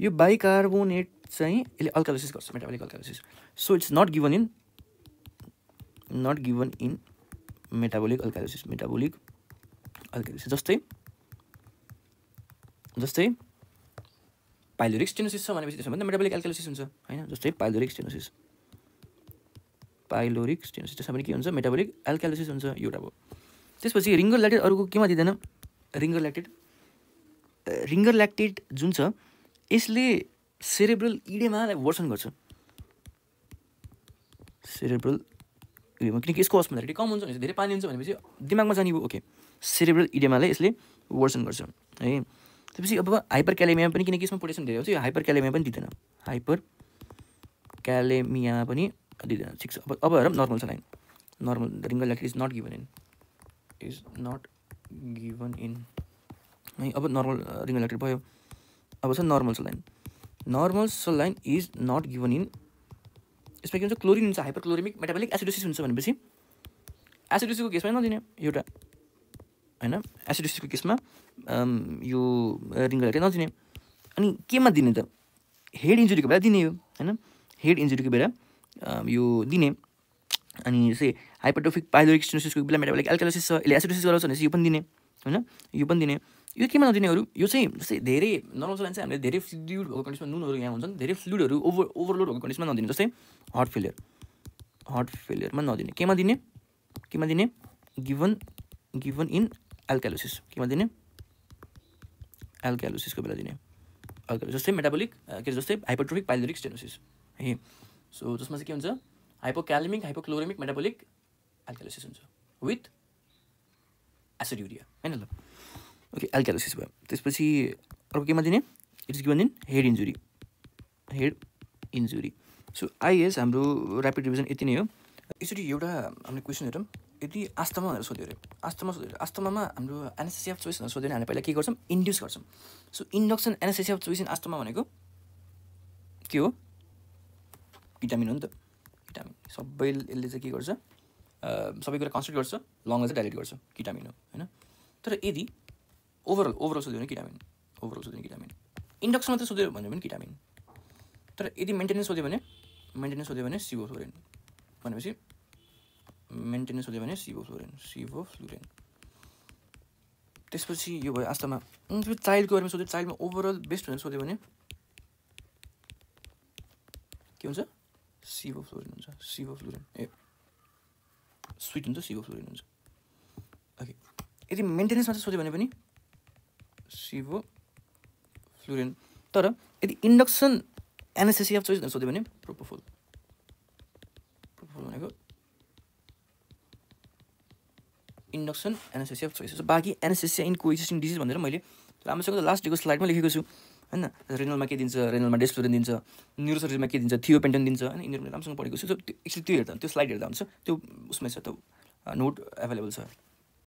यो बाइकार्बोनेट चाहिँ यसले अल्कालिसिस गर्छ metabolic अल्कालिसिस so it's not given in metabolic अल्कालिसिस जस्तै पाइलोरिक स्टेनोसिस छ भनेपछि त्यसमा मेटाबोलिक अल्कालिसिस हुन्छ हैन जस्तै पाइलोरिक स्टेनोसिस त्यसमा पनि के हुन्छ मेटाबोलिक अल्कालिसिस हुन्छ एउटा भयो त्यसपछि रिङ्गर ल्याक्टेड अरूको केमा दिँदैन रिङ्गर ल्याक्टेड जुन छ यसले सेरेब्रल इडेमालाई वर्सन गर्छ किनकि यसको अस्मोलारिटी कम हुन्छ भने धेरै पानी हुन्छ भनेपछि दिमागमा जाने भयो ओके सेरेब्रल इडेमालाई यसले वर्सन गर्छ है त्यसपछि अब हाइपर क्यालेमिया पनि किनकि यसमा पोटेसियम धेरै हुन्छ यो हाइपर क्यालेमिया पनि दिँदैन ठिक छ अब हेरौँ नर्मल छ line normal Ringer lactated is not given in है अब नर्मल रिङ्गर ल्याक्टेड भयो अब छ नर्मल छ line normal saline is not given in, यसमा के हुन्छ क्लोरिन हुन्छ, हाइपरक्लोरेमिक मेटाबोलिक एसिडोसिस हुन्छ भनेपछि एसिडोसिसको केसमा नदिने एउटा हैन, एसिडोसिसको केसमा यो रिङ लाइट नदिने। अनि केमा दिने त, हेड इन्जुरीको बेला दिने हो हैन, हेड इन्जुरीको बेला यो दिने। अनि जस्तै हाइपरट्रोफिक पाइलोरिक स्टेनोसिसको बेला मेटाबोलिक एल्कालोसिस छ, यसले एसिडोसिस गराउँछ भनेपछि यो पनि दिने हैन, यो पनि दिने। यो केमा नदिने अरू, यो चाहिँ जस्तै धेरै नर्मल सेल लाइन चाहिँ हामीले धेरै फ्लुइड भएको कन्डिसनमा, नुनहरू यहाँ हुन्छन्, धेरै फ्लुइडहरू ओभरलोड भएको कन्डिसनमा नदिने। जस्तै हार्ट फेलियरमा नदिने। केमा दिने, गिभन इन एल्कालोसिस, केमा दिने, एल्कालोसिसको बेला दिने। जस्तै मेटाबोलिक के जस्तै हाइपरट्रोफिक पाइलोरिक स्टेनोसिस है। सो जसमा चाहिँ के हुन्छ, हाइपोक्यालेमिक हाइपोक्लोरेमिक मेटाबोलिक एल्कालोसिस हुन्छ विथ एसिड्युरिया हैन ल। ओके, एल्कालोसिस भयो। त्यसपछि अर्को केमा दिने, it's given in head injury. So आइएस हाम्रो ऱ्यापिड रिभिजन यति नै हो। यसरी एउटा हामीले क्वेसन हेरौँ, यदि आस्थमा भनेर सोध्यो अरे, आस्थमामा हाम्रो एनेस्थेसिया अफ चोइस भनेर सोध्यो भने हामीले पहिला के गर्छौँ, इन्ड्युस गर्छौँ। So induction anaesthesia of choice in asthma भनेको के हो, भिटामिन हो नि त, भिटामिन। सबै यसले चाहिँ के गर्छ, सबै कुरा कन्सिडर गर्छ, लङलाई चाहिँ डाइलेट गर्छ, भिटामिन हो हैन। तर यदि ओभरअल सोध्यो भने भिटामिन, इन्डक्सन मात्रै सोध्यो भने पनि भिटामिन। तर यदि मेन्टेनेन्स सोध्यो भने सिभोफ्लोरिन, भनेपछि मेन्टेनेन्स सोध्यो भने सिभोफ्लोरिन। त्यसपछि यो भयो आस्थमा। चाइल्डको बारेमा सोध्यो, चाइल्डमा ओभरअल बेस्ट भनेर सोध्यो भने के हुन्छ, सिभोफ्लोरिन हुन्छ, ए स्विट हुन्छ, सिभोफ्लोरिन हुन्छ। ओके, यदि मेन्टेनेन्स मात्रै सोध्यो भने पनि सिभोफ्लोरिन। तर यदि इन्डक्सन एनेस्थेसिया अफ चोइस भनेर सोध्यो भने प्रोपोफोल भनेको इन्डक्सन एनेस्थेसिया अफ चोइस। बाँकी एनेस्थेसिया इन कोएक्जिस्टिङ डिजिज भनेर मैले राम्रोसँग लास्ट डेको स्लाइडमा लेखेको छु हैन। रेनलमा के दिन्छ, रेनलमा डेस्फ्लोरिन दिन्छ, न्युरोसर्जरीमा के दिन्छ, थियोपेन्टन दिन्छ हैन। यिनीहरू मैले राम्रोसँग पढेको छु। त्यो एक्चुअली त्यो स्लाइड हेर्दा हुन्छ, त्यो उसमा छ, त्यो नोट एभाइलेबल छ।